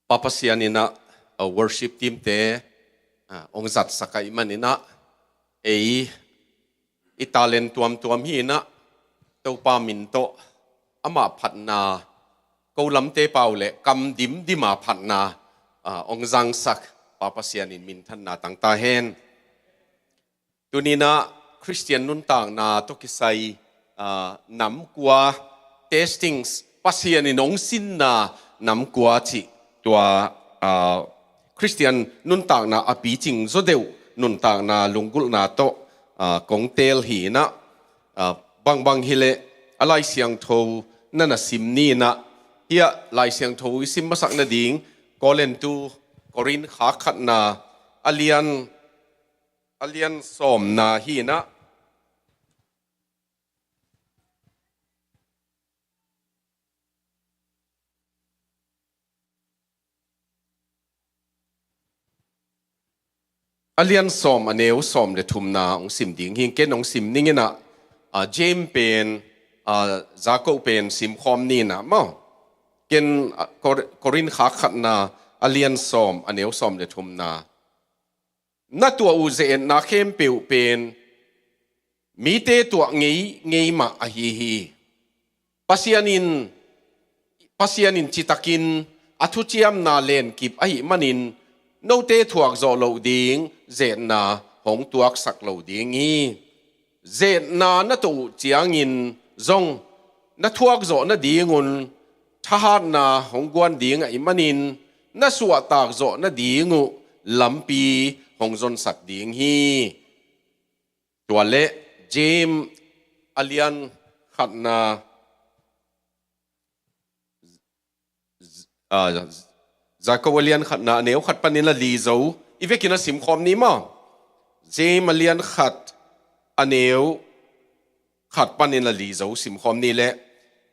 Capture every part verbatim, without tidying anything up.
Pa Pasian in ah, uh, worship team te, uh, hong zatsak ahih manin ah, ei i talent tuamtuam hi in ah, Topa min tawh amah phatna, ko lamte pau le kam dimdim a phatna, uh, hong zangsak Pa Pasian in minthanna tang ta hen. Tuni in ah Khristian nuntakna tawh kisai, ah, nam kua, testings, Pasian in hong sinna nam kua cih tua, ah, Khristian nuntakna a picing zaw deuh nuntakna lunggulhna tawh, ah, kong teel hi in ah, ah, bangbang hi leh a Lai Siangtho na na sim ni in ah, hiah Lai Siangtho i sim masak nading Korin tu, Korin kha khatna a lian a lian sawmna hi in ah, a lian sawm a neu sawm le thumna hong sim ding hi. Ken hong sim ning in ah, ah, James pen, ah, Jakob pen sim khawm ni in ah maw. Ken, ah, Kor-, Korin kha khatna a lian sawm a neu sawm le thumna. Na tuah uh ze-etna khempeuh pen mite tuah ngei ngei mah ahi hi. Pasian in, Pasian in citakin a thuciamna lenkip ahih manin note thuak zawh loh ding ze-etna hong tuaksak lo ding hi. Ze-etna na tuah uh ciangin zong na thuak zawh nadingun thahatna hong guan ding ahih manin na suahtak zawh nading uh lampi hong zonsak ding hi. Tua leh James a lian khatna, Z-, ah, Jakob a lian khatna a neu khat panin a li zo i vekin a sim khawm ni maw. James a lian khat a neu khat panin a li zo sim khawm ni leh,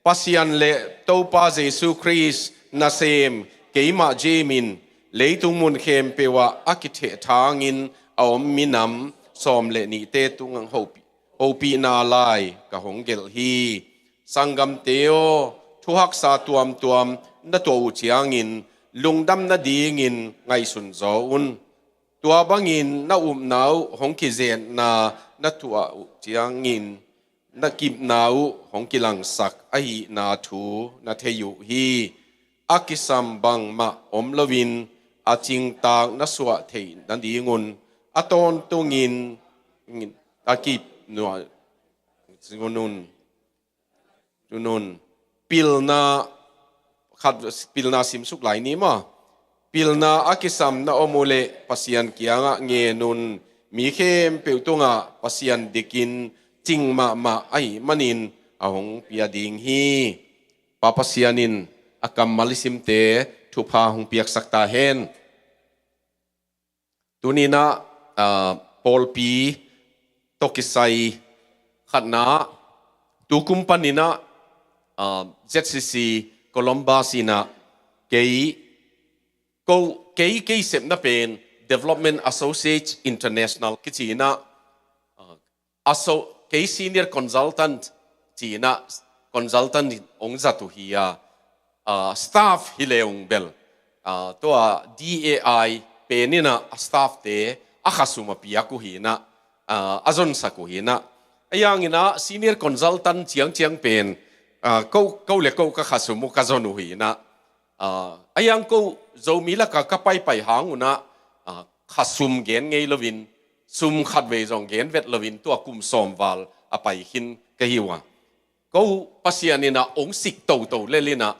Pasian le Topa Jesu Khrist nasem keimah James in leitung mun khempeuh ah a kithehthangin a om minam sawm le nihte tungah hopih, hopihna lai ka hong gelh hi. Sanggamte aw, thuhaksa tuamtuam na tuah uh ciangin lungdam nadingin ngaihsun zaw un. Tua bangin na upna uh hong kizetna na tuah uh ciangin na kipna uh hong kilangsak ahihna thu na thei uh hi. A kisam bangmah om loin a cingtak na suah theih nadingun a tawntungin a kip nuah un. Tunun pilna khat, pilna simsuk lai ni maw. Pilna a kisam na om uh leh Pasian kiangah ngen un. Mi khempeuh tungah Pasian dikin cing mahmah ahih manin a hong pia ding hi. Pa Pasian in a kammal i simte thupha hong piaksak ta hen. Tuni in ah, ah, pawlpi tawh kisai khatna, tu kum panin ah, ah, Z C C Columbus in ah kei, ko, kei, kei sepna pen Development Associates International kici in ah, ah, asso-, kei senior consultant ci-in ah consultant in hong zat uh hi a, ah, staff hi leh hong bel, ah, tua D A I pen in ah a staff te a khasum a piak uh hi in ah, ah, a zonsak uh hi in ah. A yang in ah senior consultant ciangciang pen, ah, ko, ko le ko ka khasum uh ka zon uh hi in ah. Ah, a yang ko Zomi lakah ka paipai hang un ah, ah, khasum gen ngei loin, sum khatvei zong gen vet loin tua kum sawm val a pai khin ka hi uh a. Ko Pasian in ah hong sik toto lel in ah,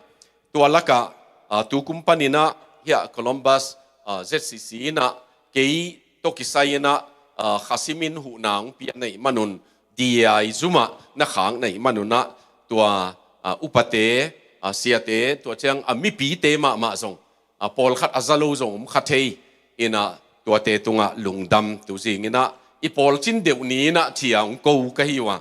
tua lakah, ah, tu kum panin ah hiah Columbus, ah, Z C C in ah kei tawh kisai in ah, ah, khasim in huhna hong pia na hih manun, D A I zum ah na khak na hih manun ah, tua, ah, upate, ah, siate, tua ciang, ah, mipite mahmah zong, ah, pawlkhat a za lo zong om kha thei in ah, tuate tungah lungdam. Tu zing in ah i pawlcin deuh ni in ah ci-a hong ko ka hi uh a.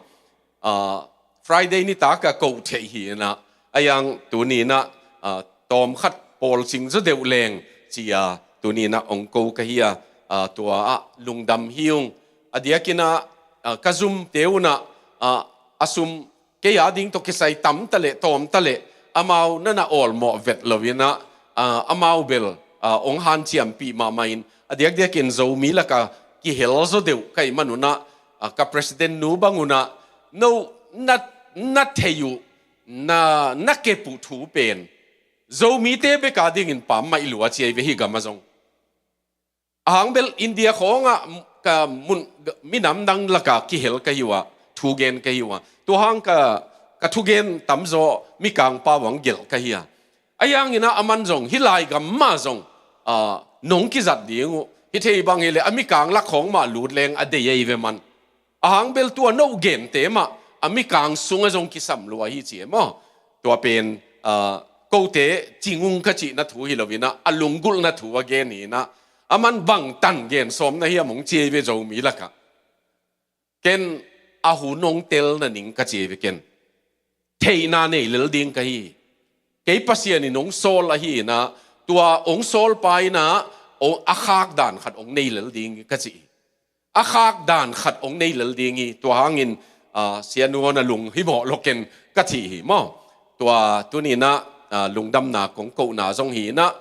Ah, Friday nitak a ko theih hi in ah, a yang tuni in ah, ah, tawmkhat pawlcing zaw deuh leng ci-a tuni in ah hong ko ka hi a, ah, tua ah lungdam hi ung. A diakin ah, ah, ka zumte un ah, ah, a sum kei a ding tawh kisai tam ta leh tawm ta leh amau na na awlmawh vet lo in ah, ah, amau bel, ah, hong hanciampih mahmah in, a diakdiakin Zomi laka kihel zaw deuh ka hih manun ah, ah, ka president nu bangun ah, no na, na thei uh, na, na kep uh thu pen Zomite bek a dingin pammaih lua ci ahi ve hih gam ah zong. Ahang bel India khawngah ka mun, minam dang laka kihel ka hi uh a, thugen ka hi uh a. Tua hang ka, ka thugen tamzaw mikang pau hong gelh ka hi a. Ahi hangin ah aman zong, hih lai gam mah zong, ah, nong kizat ding uh. Hih thei bang hileh a mikang lak khawng mah lut leng a dei ahi ve man. Ahang bel tua no gente mah a mikang sungah zong kisam lua hi ci e maw? Tua pen, ah, kote cingung ka cihna thu hi lo in ah, a lunggulhna thu a gen hi in ah, aman bangtan gen sawm na hiam hong ci ahi ve Zomi lakah. Ken a hun hong tel na ning ka ci ahi ve ken. Theihna nei lel ding ka hi. Kei Pasian in hong sawl ahi in ah, tua hong sawlpa in ah, hong, a khak dan khat hong nei lel ding ka ci hi. A khak dan khat hong nei lel ding hi. Tua hangin, ah, Sia Nu Hon a lung himawh lo ken ka ci hi maw? Tua tuni in ah, ah, lungdamna kong kohna zong hi in ah,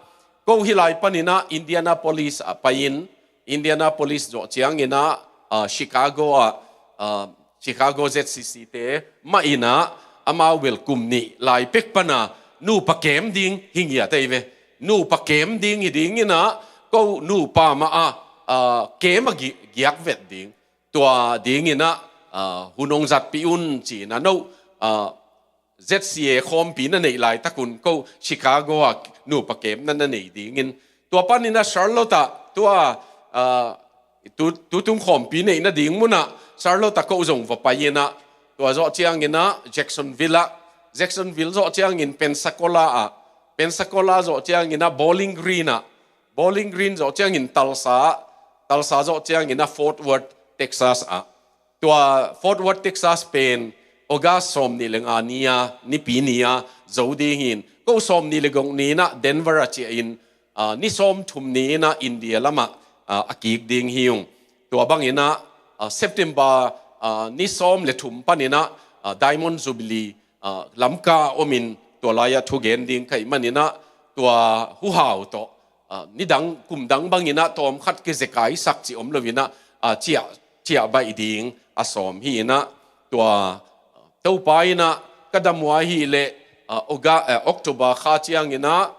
ko hih lai panin ah Indianapolis ah pai-in, Indianapolis zawh ciangin ah, ah, Chicago ah, ah, Chicago Z C C te mah in ah, amau bel kum nih lai pek pan a nupa kem ding hi ngiat ahi ve. Nupa kem ding hi dingin ah, ko nupa mah ah, ah, kem a gi-, giak vet ding. Tua dingin ah, ah, hun hong zatpih un ci in ah no, ah, Z C A khawmpi na neih laitakun ko Chicago ah nupa kemna na nei dingin. Tua panin ah Charlotte ah tua, ah, tu, tutung khawmpi neihna ding munah Charlotte ah ko zong va pai in ah, tua zawh ciangin ah Jacksonville ah, Jacksonville zawh ciangin Pensacola ah, Pensacola zawh ciangin ah Bowling Green ah, Bowling Green zawh ciangin Tulsa ah, Tulsa zawh ciangin ah Fort Worth, Texas ah. Tua Fort Worth, Texas pen August sawm nih le nga ni-a, Nipi ni-a zo ding hi in, ko sawm nih le guk ni-in ah Denver ah ciah in, ah, ni sawm thum ni-in ah India lamah, ah, a kik ding hi ung. Tua bangin ah, ah, September, ah, ni sawm le thum panin ah, ah, Diamond Jubilee, ah, Lamka ah omin tua lai-ah thugen ding ka hih manin ah, tua huhau tawh, ah, nidang, kum dang bangin ah tawmkhat kizekaisak cih om loin ah, ah, ciah, ciah baih ding a sawm hi in ah, tua, ah, Topa in ah ka dam uh ahih leh, ah, Oga-, eh, October kha ciangin ah,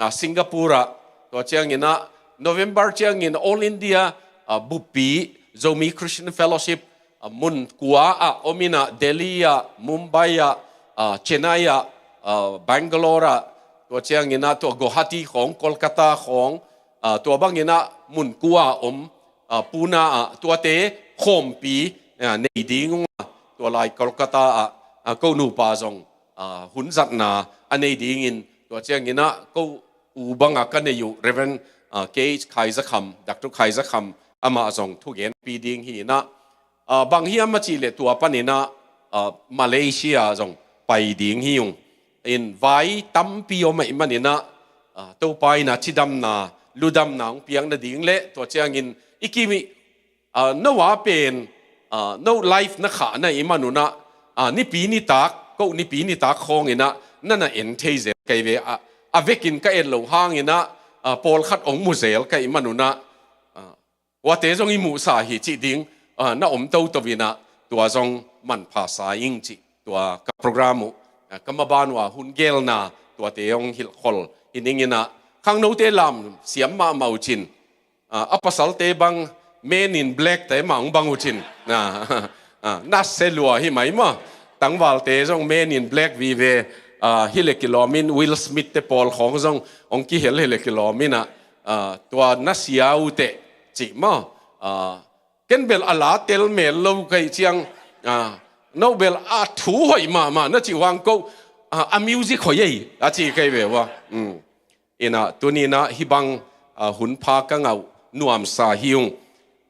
ah, Singapore ah, tua ciangin ah November ciangin All India, ah, buppi Zomi Christian Fellowship, ah, mun kua ah om in ah, Delhi ah, Mumbai ah, ah, Chennai ah, ah, Bangalore ah, tua ciangin ah tua Guwahati khawng, Kolkata khawng, ah, tua bangin ah mun kua ah om, ah, Pune ah, tuate khawmpi, ah, nei ding ung ah, tua lai Kolkata ah, ah, ko nupa zong, ah, hun zatna a nei dingin, tua ciangin ah ko u banga ka nei uh Reverend, ah, K H Khaizakham, Doctor Khaizakham, amah zong thugenpi ding hi in ah, ah, bang hiam a cih leh tua panin ah, ah, Malaysia zong pai ding hi ung. In vai tampi om ahih manin ah, ah, Topa in ah cidamna, ludamna hong piak nading le tua ciangin i kim ih, ah, no a pen, ah, no life na khah na hih manun ah, ah, nipi nitak, ko nipi nitak khawngin ah na na en thei zel ka hi ve. Ah, a vekin ka en loh hangin ah, ah, pawlkhat hong mu zel ka hih manun ah, ah, kuate zong i muhsa hi cih ding, ah, na om toto in ah, tua zong manpha sa ing cih, tua ka program uh, ah, ka maban uh a hun gelna tuate hong hilhkhol hi ning in ah, khangnote lam siam mahmah uh cin, ah, a pasalte bang Men in Black te mah hong bang uh cin, ah, ah, na se lua hi mai maw? Tangvalte zong Men in Black vive, ah, hi le kilawm in Will Smith te pawl khawng zong hong kihel hi le kilawm in ah, ah, tua na sia uh teh cih maw? Ah, ken bel a la tel mel lo ka hih ciang, ah, no bel a thu hoih mahmah na cih uh hang ko, ah, a music hoih ei a ci ka hi ve ua. Um. In ah tuni in ah hih bang, ah, hun pha ka ngah uh nuamsa hi ung.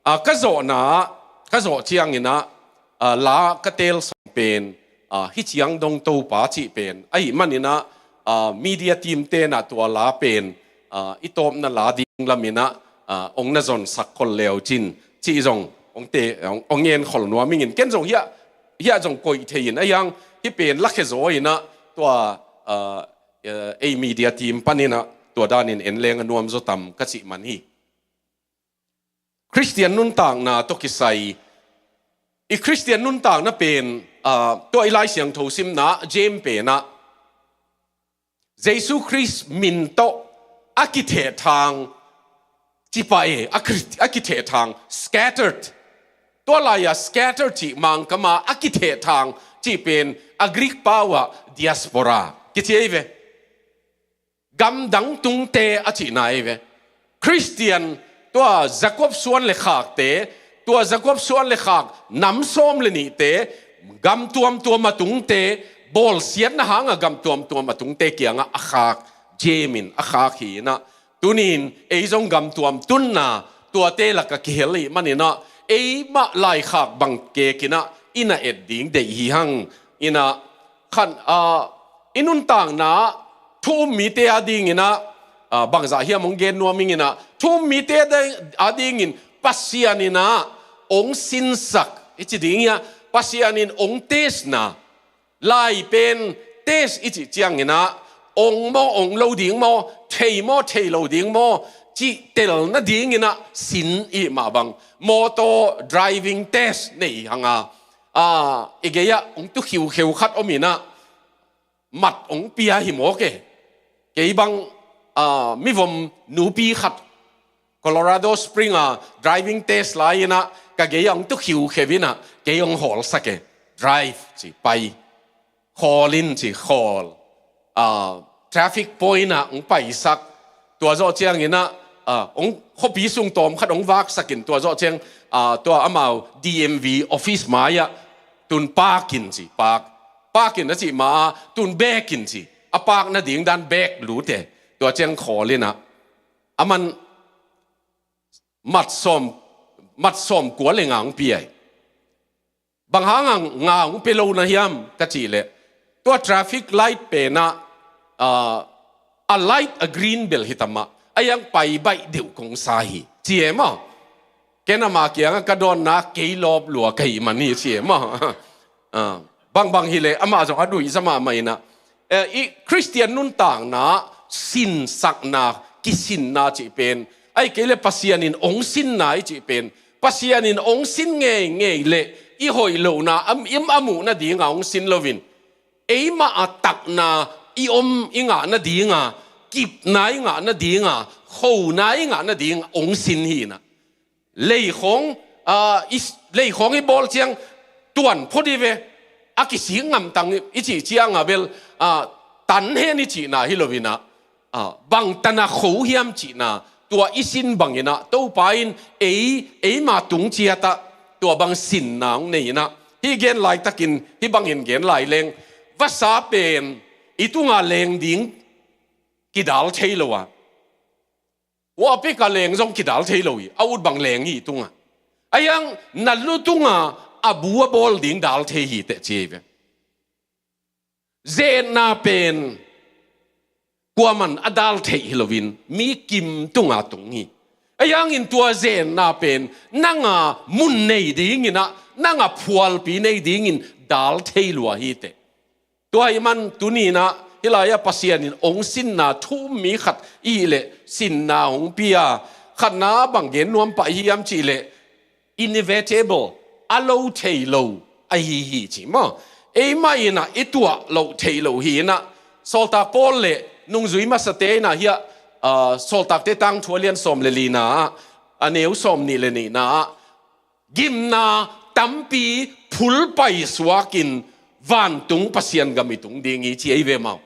Ah, ka zawhna, ka zawh ciangin ah, ah, la ka teel sawm pen, ah, hih ciang dong Topa cih pen ahih manin ah, ah, media team ten ah tua la pen, ah, i tawpna la ding lamin ah, ah, hong na zonsak khol le uh cin cih zong hong te, hong, hong ngen khol nuam ing in, ken zong hiah, hiah zong koih thei in, ahi hang hih pen lakhia zaw in ah tua, ah, eh, ei media team panin ah tua danin en leng a nuam zaw tam ka cih man hi. Khristian nuntakna tawh kisai, i Khristian nuntakna pen, ah, tua i Lai Siangtho simna James penah Jesu Khrist min tawh a kithehthang, ci pah e, a kri-, a kithehthang, scattered. Tua lai-a scattered cih Mangkama a kithehthang cih pen a Greek pau-ah diaspora kici ei ve. Gamdang tungte a cihna ei ve. Khristian, tua Jakob suan le khakte, tua Jakob suan le khak nam sawm le nihte, gam tuamtuam a tungte, bawlsiatna hanga gam tuamtuam a tungte kiangah a khak, James in a khak hi inah, tunin ei zong gam tuam tunna tuate laka kihel ih maninah, ei mah laikhak bang kekinah i na et ding deih hi hang. Inah khan, ah, i nuntakna thu um mite a dinginah, ah, bangzah hiam hong gen nuam inginah, thu um mite a dingin Pasian inah hong sinsak i ci ding hi a, Pasian in hong testna, lai pen test i cih cianginah, ong maw, ong lo ding maw, thei maw, thei lo ding maw, cih tel nadinginah sin ih mah bang, motor driving test nei hanga, ah, i gei-ah ong tu khiukheu khat om inah, mat ong pia hi mawk e. Kei bang, ah, mivom nupi khat Colorado Spring a driving test lai inah ka gei-ah ong tu khiukheu inah kei ong hawlsak e. Drive ci, pai. Khawl in ci, khawl. Ah, traffic point ah ong paisak. Tua zawh cianginah, ah, ong khuapi sung tawm khat ong vaksakin, tua zawh ciang, ah, tua amau D M V office mai-ah tun park in ci, park. Park in a cih ma-a tun back in ci. A park nading dan back lut e. Tua ciang khawl inah, a man mat sawm, mat sawm kua le nga ong pia hi. Bang hanga nga ong pia lo na hiam ka cih leh, tua traffic light penah, ah, a light a green bel hi tamah, a iang pai baih deuh kong sa hi, ci e maw. Ken ama kiangah ka dawnna kei lawp lua ka hih man hi, ci e maw. Ah, bangbang hileh amah zong a duhsa mahmah inah, eh, i Khristian nuntakna sinsakna, kisinna cih pen, ahih kei leh Pasian in ong sinna i cih pen, Pasian in ong sin ngeingei leh i hoih lohna a, i, a muh nadinga ong sin loin, eimah a takna i om i ngah nadinga, kipna i ngah nadinga, khona i ngah nadinga ong sin hi inah. Leikhawng, ah, i, leikhawng i bawl ciang tuan phot i ve, a kisik ngamtang i cih cianga bel, ah, tan hen i cihna hi lo inah, ah, bang tana kho hiam cihna, tua i sin banginah Topa in ei, eima tung ciatah tua bang sinna ong nei inah, hih gen laitakin hih bangin gen lai leng, vasa pen i tunga leng ding kidal thei lo a, huapika leng zong kidal thei lo hi, a ut bang leng hi i tungah. A iang na lu tunga a bu a bawl ding dal thei hi teh, ci ei ve. Zetna pen kuaman a dal theih hi loin mi kim tunga tung hi. A iangin tua zetna pen nanga mun nei dinginah, nanga phualpi nei dingin dal thei lua hi teh. Tua ahih man tuninah hih lai-ah Pasian in ong sinna thu um mi khat i hih leh sinna hong pia. Khatna bang gen nuam pah hiam cih leh, inevitable, a lo thei lo ahi hi, ci maw. Eimah inah i tuah loh theih loh hi inah, Sawltak Paul le nungzui masate inah hiah, ah, Sawltakte tangthu a lian sawm le lina ah, a neu sawm nih le nihna ah, gimna tampi phulpai suakin vantung Pasian gam i tung ding hi, ci ei ve maw.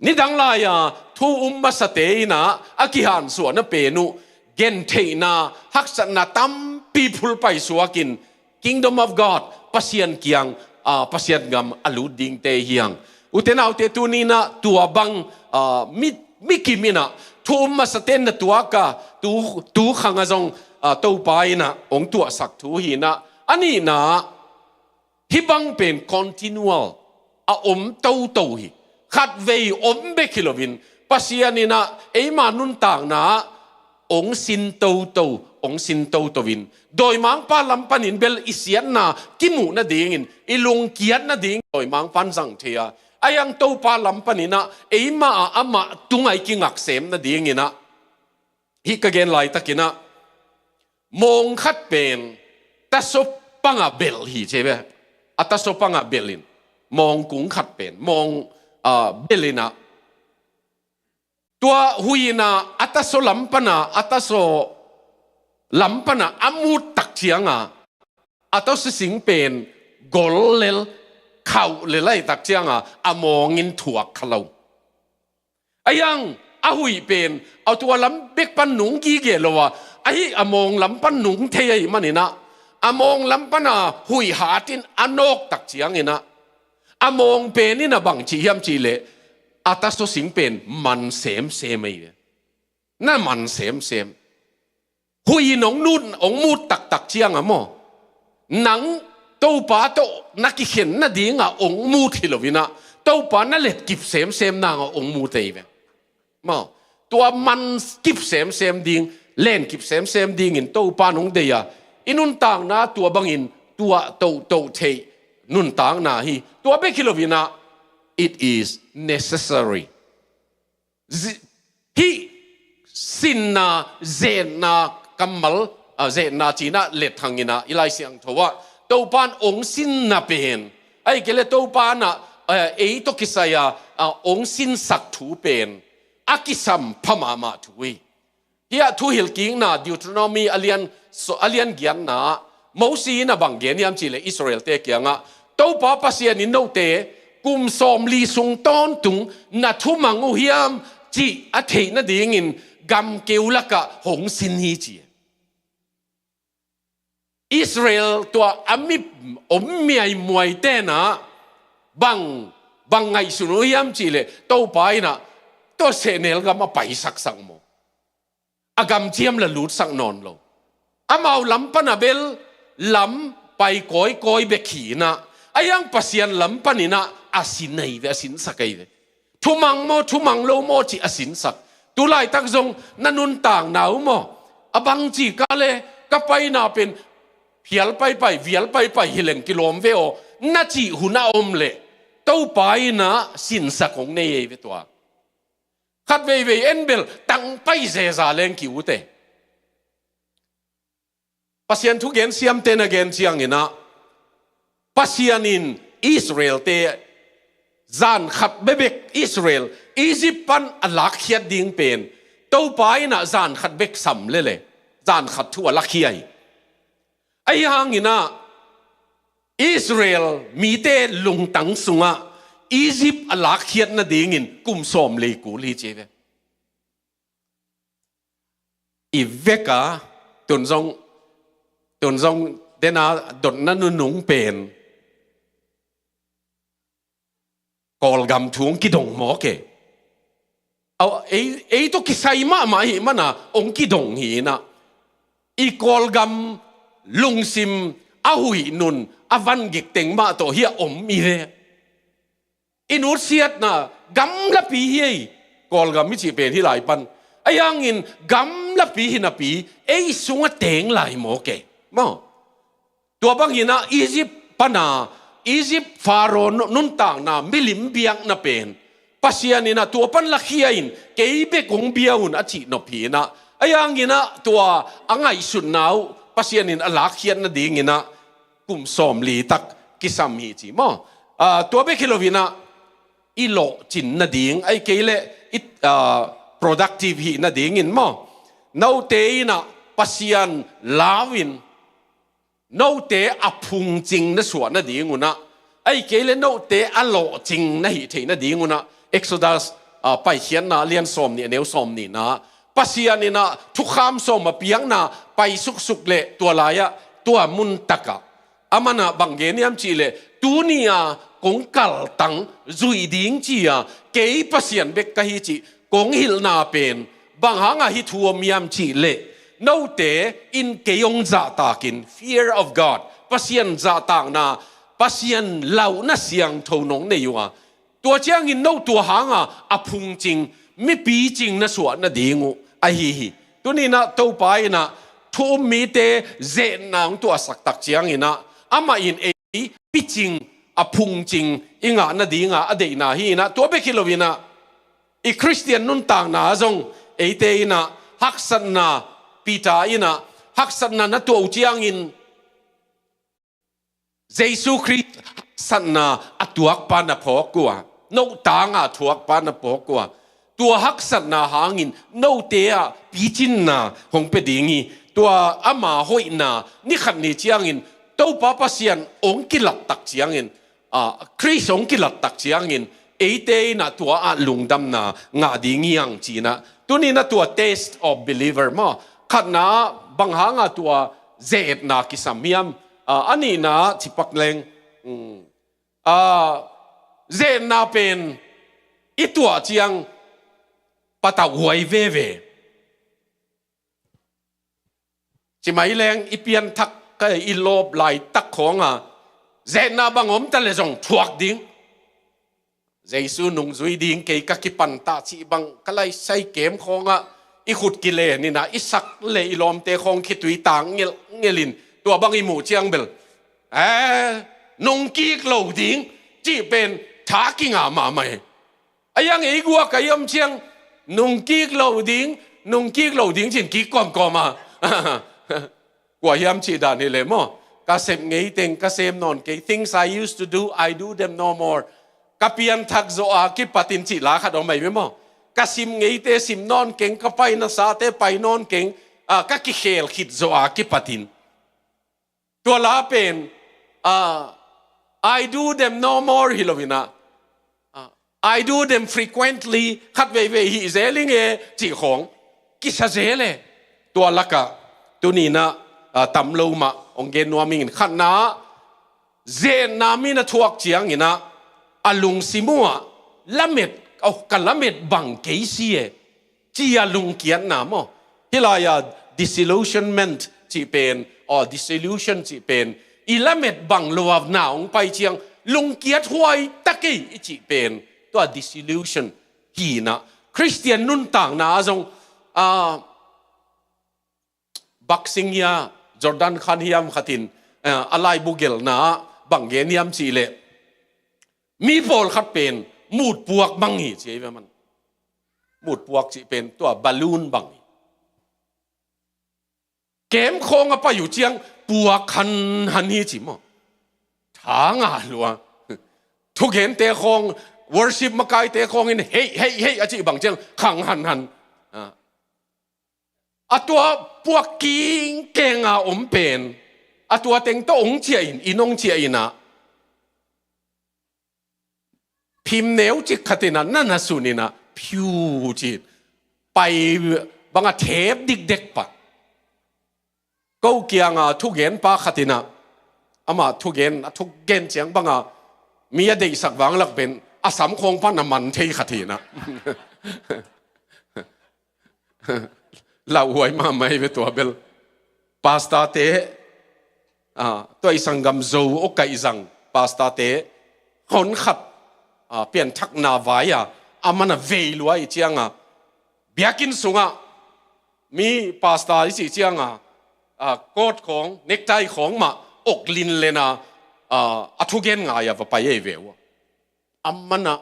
Nidang lai-a thu um masate inah a kihansuahna pen uh, gentheihna, haksatna tampi phulpai suakin Kingdom of God, Pasian kiang, ah, Pasian gam a lut dingte hi hang. Ute naute, tuninah tua bang, ah, mi, mi kim inah thu um masate na tuaka, tu, tu khanga zong, ah, Topa inah ong tuahsak thu hi inah. A nihna, hih bang pen continual, a om toto hi. Khatvei om bek hi loin, Pasian inah eima nuntakna ah ong sin toto, ong sin toto in, dawimangpa lam panin bel i siatna kimuh nadingin, i lungkiat nading dawimangpan zang thei a, Ahi hang Topa lam panin ah eimah ah amah tungah i kingak sem nadingin ah, hih ka gen laitakin ah, mawng khat pen tasaw pangah belh hi ci ve. A tasaw pangah belh in, mawng kung khat pen mawng, ah, belh in ah, tua huih in ah a tasaw lam pan ah, a tasaw lam pan ah a mut tak ciang ah, a tasaw sing pen gol lel, khauh lel ahih tak ciang ah a mawng in thuak kha lo. Ahi hang a huih pen a tua lam bek pan nung gige lo a, ahi a mawng lam pan nung thei ahih manin ah, a mawng lam pan a huih hat in a nawk tak ciangin ah, a mawng pen in ah bang ci hiam cih leh, a tasaw sing pen man semsem ahi ve. Na man semsem. Huih in hong nut, hong mut taktak ciang ah maw, nang Topa tawh na kikhen nading ah hong mut hi lo in ah, Topa na let kip semsem nang ah hong mut ahi ve. Maw, tua man kip semsem ding, len kip semsem dingin Topa in hong deih a, i nuntakna tua bangin tuah toto theih nuntakna hi. Tua bek hi lo in ah, it is necessary. Zi-, hih sinna, zetna kammal, ah, zetna ci-in ah let hangin ah i Lai Siangtho ah, Topa in hong sinna pen, ahih kei leh Topa in ah, eh, ei tawh kisai a, ah, hong sinsak thu pen a kisam pha mahmah thu hi. Hih ah Thuhilhkikna Deuteronomy a lian, so, a lian giatna ah, Mosi in ah bang gen hiam cih leh Israelte kiangah, Topa Pasian in note kum sawmli sung tawntung na thumang uh hiam cih a theih nadingin gamkeu lakah hong sin hi ci. Israel tua a mi om miaimuaite in ah bang, bang ngaihsun uh hiam cih leh Topa in ah tua sehnel gam a paisaksak maw, a gamciam la lutsak nawn lo. Amau lam pan a bel lam pai kawikawi bek hi in ah, ahi hang Pasian lam panin ah a sin ahi ve, a sinsak ahi ve. Thumang maw, thumang lo maw cih a sinsak. Tu laitak zong na nuntakna uh maw, a bangci ka leh ka paina pen phial paipai, vial paipai hi leng kilawm ve aw, na cih hun a om leh Topa in ah sinsak hong nei ahi ve tua. Khat veivei en bel tang pai zeza leng ki-ut e. Pasian thugen siamte na gen ciangin ah, Pasian in Israelte zan khat bekbek Israel Egypt pan a lakkhiat ding pen Topa in ah zan khat bek sam lel e, zan khat thu a lakhia hi. Ahi hangin ah Israel mite lungtang sungah Egypt a lakkhiat nadingin kum sawmli kul hi ci ve. I vek a, tun zong, tun zong den a dotna nunung pen Kawlgam thu hong kidong mawk e. Au, ei, ei tawh kisai mahmah ahih man a hong kidong hi in ah, i Kawlgam lungsim a huih nun a van gik teng mah tawh hi a om hi ve. I nutsiatna gamlapi hi ei. Kawlgam i cih pen hih lai pan, ahi hangin gamlapi hi napi ei sungah teng lai mawk e. Maw, tua bangin ah Egypt pan a, Egypt Pharaoh nu-, nuntakna, milim biakna pen Pasian in ah tua pan lakhia in, kei bek hong bia un a cih nop hi in ah, ahi hangin ah tua a ngaihsutna uh Pasian in a lakkhiat nadingin ah kum sawmli tak kisam hi ci maw. Ah, tua bek hi lo in ah, i lawhcin nading, ahih kei leh i, ah, productive hih nadingin maw, note in ah Pasian lau in, note a phungcing na suah nading un ah, ahih kei leh note a lawhcing na hih theih nading un ah, Exodus, ah, Paikhiatna a lian sawmnih, a neu sawmnihna ah, Pasian in ah thukham sawm a piakna pai suksuk leh tua lai-ah, tua mun takah, aman ah bang gen hiam cih leh, tuni-a kong kaltang zuih ding ci-a kei Pasian bek ka hi cih kong hilhna pen bang hangah hih thu om hiam cih leh, note in kei hong zahtakin, fear of God, Pasian zahtakna, Pasian lauhna siangtho nong nei uh a, tua ciangin no tua hanga a phungcing, mipicing na suah nading uh ahi hi. Tuni-in ah Topa in ah thu um mite zeetna hong tuahsak tak ciangin ah, amah in ei picing, a phungcing i ngah nadinga a deihna hi inah, tua bek hi lo inah i Khristian nuntakna zong eite inah haksatna, Peter inah haksatna na tuah uh ciangin Jesu Khrist haksatna a tuakpa na phawk uh a, note tanga thuakpa na phawk uh a, tua haksatna hangin note ah picinna hong pia ding hi. Tua ama hoihna ni khat ni ciangin Topa Pasian hong kilattak ciangin, ah, Khrist hong kilattak ciangin eite inah tua ah lungdamna ngah ding hi hang cinah. Tuni inah tua test of believer maw, khatna bang hanga tua zeetna kisam hiam? Ah, a nihna cipak leng, mm, ah, zeetna pen i tuah ciang patauhuai veve. Cimai leng i pianthak ka i lawp laitak khawnga zeetna bang om ta le zong thuak ding. Jesu nungzui ding kei ka kipanta cih bang ka laisai kem khawngah i khut kilen inah i sak le i lawmte khawng khitui tang ngelh ngelhin tua bang i muh ciang bel, eh, nungkik lo ding cih pen tha kinga mahmah hi. A yang ei guak a i om ciang nungkik lo ding, nungkik lo ding cin kik kawmkawm a. Kua hiam cih dan hi le maw? Ka sep ngei teng ka sem nawn kei. Things I used to do, I do them no more. Ka pianthak zawh a kipatin cih la khat om ahi ve maw? Ka sim ngeite sim nawn keng, ka pai nasate pai nawn keng, ah, ka kikhel khit zawh a kipatin. Tua la pen, ah, I do them no more hi lo inah, ah, I do them frequently, khat veivei hih zel ing e cih khawng kisa zel e. Tua lakah tuni inah, ah, tam lo mah hong gen nuam ingin, khatna ah zeetna mi na thuak ciang inah a lungsim uh ah lamet, oh, ka lamet bang kei si e ci a lungkiatna maw? Hih lai-a disillusionment cih pen, aw, disillusion cih pen, i lamet bang lo a na hong pai ciang lungkiat huai ta kei i cih pen, tua disillusion hi inah. Khristian nuntakna ah zong, ah, Boxing hi a, Jordan Khan hiam khatin, eh, a laibu gelna ah bang gen hiam cih leh, mi pawlkhat pen mutpuak bang hi ci hi ve man. Mutpuak cih pen tua balloon bang hi. Kem khawng a pai uh ciang puak hanhan hi ci maw? Tha nga lua. Thugente khawng, worship makaite khawng in hei, hei, hei a cih bang ciang khang hanhan. Ah. A tua puak kingkeng a om pen, a tua teng tawh hong ciah in, inn hong ciah in ah, phim neu cik khat in ah, na na sun in ah, phiu ci in, pai bang a thep dikdek pah. Ko kiang a thugen pa khat in ah, amah thugen, a thugen ciang bang a mi a deihsak vang lak pen, a sam khawng pan a man thei khat hi in ah. Lauhuai mahmah hi ve tua bel. Pastor te, ah, tua i sanggam Zo aw kaih zang pastor te, hon khat, ah, pianthakna vai a, a man a vei lua i ciang a, biakinn sungah mi pastor i cih ciang a, ah, coat khawng, necktie khawng mah ok lin len a, ah, a thugen ngai a va pai ei ve uh. A man a,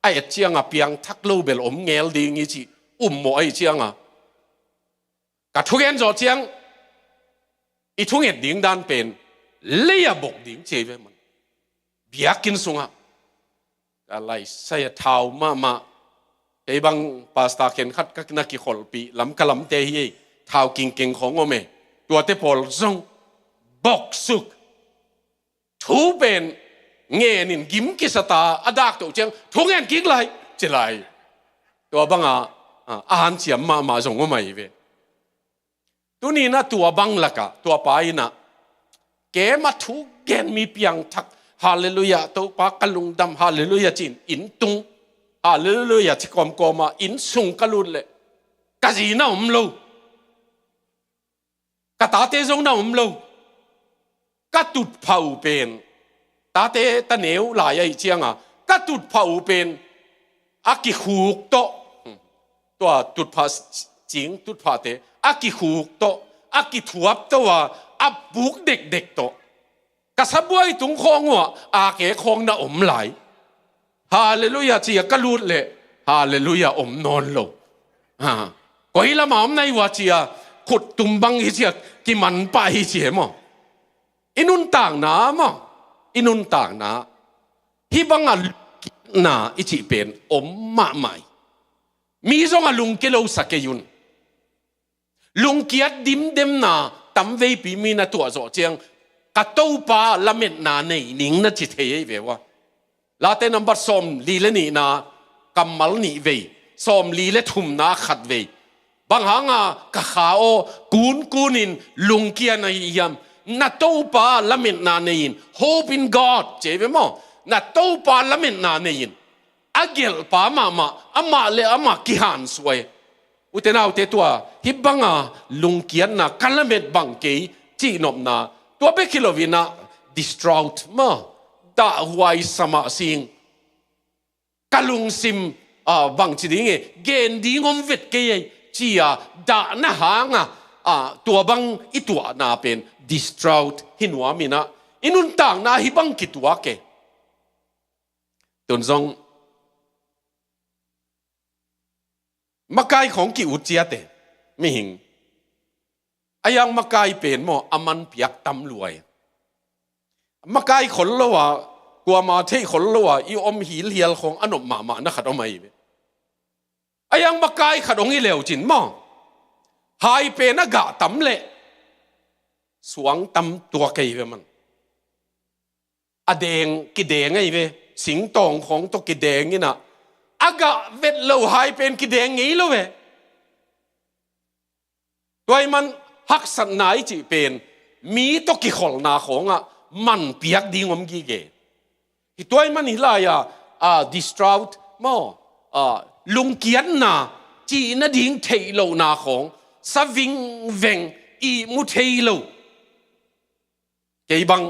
a et ciang a piangthak lo bel om ngel ding hi cih um mawh ahi ciang a, ka thugen zawh ciang i thunget ding dan pen lei a bok ding ci hi ve man. Biakinn sungah ka laisai a thau mahmah. Kei bang pastor khen khat ka na kikholhpih lam ka lamte hi ei. Thau kingkeng khawng om e. Tuate pawl zong boksuk. Thu pen ngen in gim kisata a dak toh ciang thu ngen kik lai ci lai. Tua bang a, a, a hanciam mahmah zong om ahi ve. Tuni in ah tua bang lakah tua pa in ah kem a thugen mi piangthak, Halleluiah, Topa ka lungdam, Halleluiah ci in inn tung, Halleluiah ci kawmkawm a inn sung ka lut leh ka zi na om lo. Ka tate zong na om lo. Ka tutphah uh pen, tate ta neu lai ahi ciang a, ka tutphah uh pen a kikhuk tawh, tua tutphah cing, tutphahte a kikhuk tawh, a kithuap tawh a, a puk dekdek tawh. Ka sabuai tung khawng uh ah ake khawng na om lai. Halleluiah ci-a ka lut leh halleluiah om nawn lo. Ha. Koi lamah om na hi uh a ci-a khut tum bang hi ci-a kiman pah hi ci e maw. I nuntakna maw, i nuntakna hih banga lungkiatna i cih pen om mahmah hi. Mi zong a lungkia lo sa kei un. Lungkiat dimdemna tamveipi mi na tuah zawh ciang ka Topa lametna nei ning na ci thei ei ve ua. Late nambat sawmli le nihna kammal nih vei, sawmli le thumna khat vei. Bang hanga ka kha aw kunkunin lungkia na hi hiam? Na Topa lametna nei in, hope in God ci ei ve maw? Na Topa lametna nei in. A gelhpa mahmah amah le amah kihansuai. Ute naute, tua hih banga lungkiatna ka lamet bang kei cihnopna, tua bek hi loin ah distraught maw, dahhuai sa mah sing. Ka lungsim ah bangci ding e, gen ding om vet kei ei ci-a dahna hanga ah tua bang i tuahna pen distraught hi nuam in ah i nuntakna hih bang kituak e. Tun zong makai khawng ki-ut ciat e, mihing. A yang makai pen maw, a man piak tam lua e. Makai khol lo a, kuama theih khol lo a i om hilhial khawng a nop mahmah na khat om ahi ve. A yang makai khat hong hi leucin maw, hai pen a gah tam leh suang tam tuak ahi ve man. A deng, kideng ahi ve. Singtawng khawng tawh kideng in ah a gah vet lo hai pen kideng ngei lo ve. Tua ahih man haksatna i cih pen mi tawh kikholhna khawngah man piak ding om gige. Hih tua ahih man hih lai-ah ah distraught maw, ah lungkiatna, cih nading theih lohna khawng, sa vingveng, ihmu thei lo. Kei bang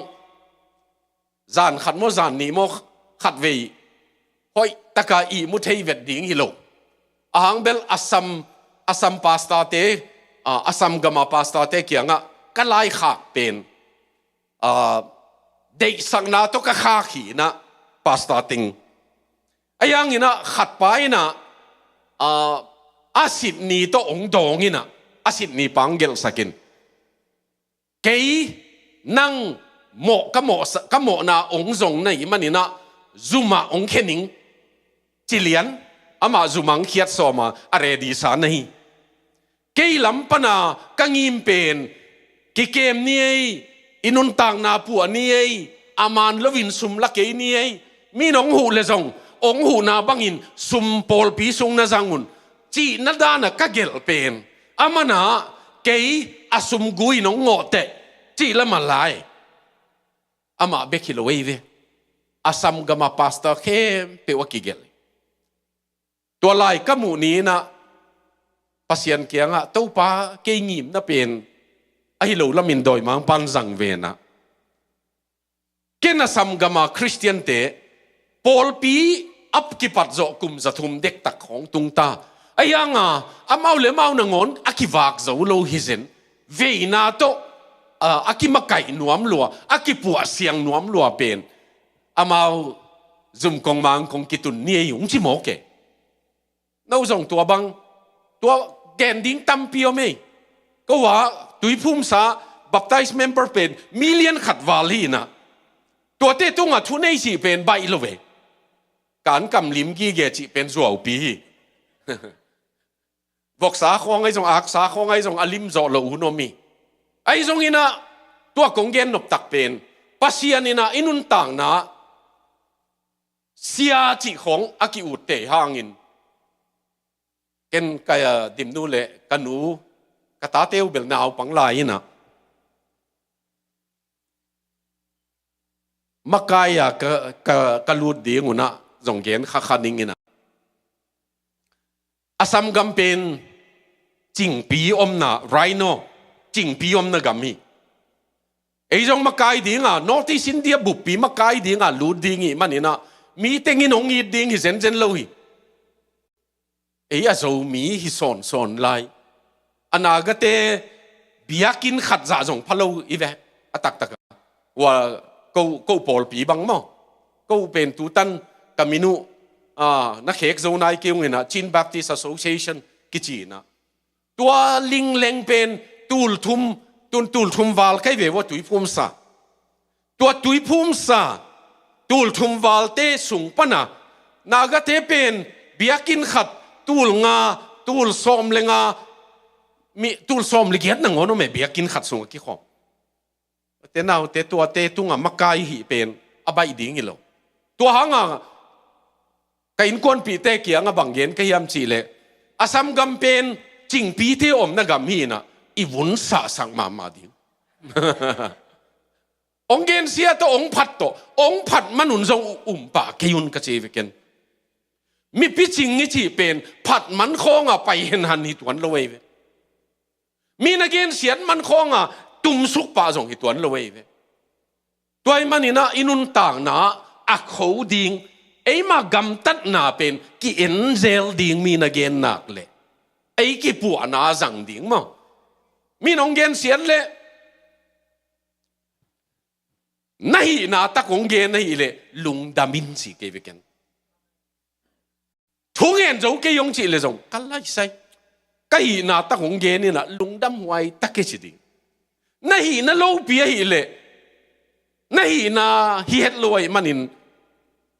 zan khat maw, zan nih maw, khatvei hoih taka ihmu thei vet ding hi lo. Ahang bel Assam, Assam pastor-te, ah, Assam gama pastor-te kiangah ka laikhak pen, ah, deihsakna tawh ka khak hi in ah, pastor teng. A yang in ah khatpa in ah, ah, a sit ni tawh hong dawng in ah, a sit ni pa hong gelhsak in, kei nang mawh ka mawh sa, ka mawhna hong zong na hih manin ah zumah hong khia ning ci lian, amah zumah hong khiat sawm a, a ready sa na hi. Kei lam pana ka ngim pen kikem ni ei, i nuntakna puah ni ei, a man loin sum la kei ni ei, mi in hong huh le zong hong huhna bangin sum pawlpi sung na zang un, cih na dana ka gelh pen, a mana kei a sum gu in hong ngawh teh, cih la mah lai. Amah bek hi lo ei ve. Assam gama pastor khempeuh a kigelh. Tua lai ka muh ni in ah Pasian kiangah, Topa, kei ngimna pen ahi lo lamin dawimangpa'n zang ve in ah, ken Assam gama Christian-te pawlpi a kipat zawh kum za thum dektak khawng tung ta. A yang a, amau le amau nangawn a kivak zo lo hi zen. Veina tawh, ah, a kimakaih nuam lua, a kipuahsiang nuam lua pen amau zum kong mang kong kitun ni ei hong ci mawk e. No zong tua bang, tua gen ding tampi om ei. Ko a tuiphumsa baptize member pen million khat val hi in ah, tuate tungah thunei cih pen baih lo ve. Kan kam lim gige cih pen zuaupi hi. Voksa khawng ahi zong, aksa khawng ahi zong a lim zawh lo hun om hi. Ahi zongin ah tua kong gen noptak pen Pasian in ah i nuntakna sia cih khawng a ki-ut tei hangin, ken ka, ah, dimnu le ka nu, ka tate uh bel naupang lai in ah, makai a ka, ka, ka lut ding un ah zong gen kha kha ning in ah, Assam gam pen cingpi omna, rhino, cingpi omna gam hi. Ei zong makai dinga, North East India buppi makai dinga lut ding hih manin ah, mi tengin hong it ding hi zenzen lo hi. Ei a Zomi hi sawnsawn lai. A Nagate biakinn khat zah zong pha lo i ve, a taktak a. Ua ko, ko pawlpi bang maw. Ko pen tutan ka min uh, ah, na khek zo nai kei ung inah, Chin Baptist Association kici inah. Tua lingleng pen tulthum, tun tulthum val kai ve vua, tuiphumsa. Tua tuiphumsa, tulthum valte sung pana, Nagate pen biakinn khat, tul nga, tul sawm le nga, mi, tul sawm le giat nangawn om e, biakinn khat sungah kikhawm. Te naute tuate tungah makai hih pen a baih ding hi lo. Tua hangah ka innkuanpihte kiangah bang gen ka hiam cihleh, Assam gam pen cingpite omna gam hi inah, i vun sahsak mahmah ding. Ong gensia tawh, ong phat tawh, ong phat manun zong um pah kei un ka ci ve ken. Mipi cing i cih pen phat man khawngah pai henhan hi tuan lo ei ve. Mi na gensiat man khawngah tumsuk pah zong hi tuan lo ei ve. Tua ahih maninah i nuntakna a kho ding, eima gamtatna pen ki-enzel ding mi na gen nak leh, ei kipuahna a zang ding maw. Mi nong gensiat leh, na hihna tak hong gen ahihleh lungdam in ci kei ve ken. Thu ngen zo kei hong cih leh zong ka laisai, ka hihna tak hong gen inah lungdam huai tak e ci ding. Na hihna lopi ahihleh, na hihna hi het lo ahih manin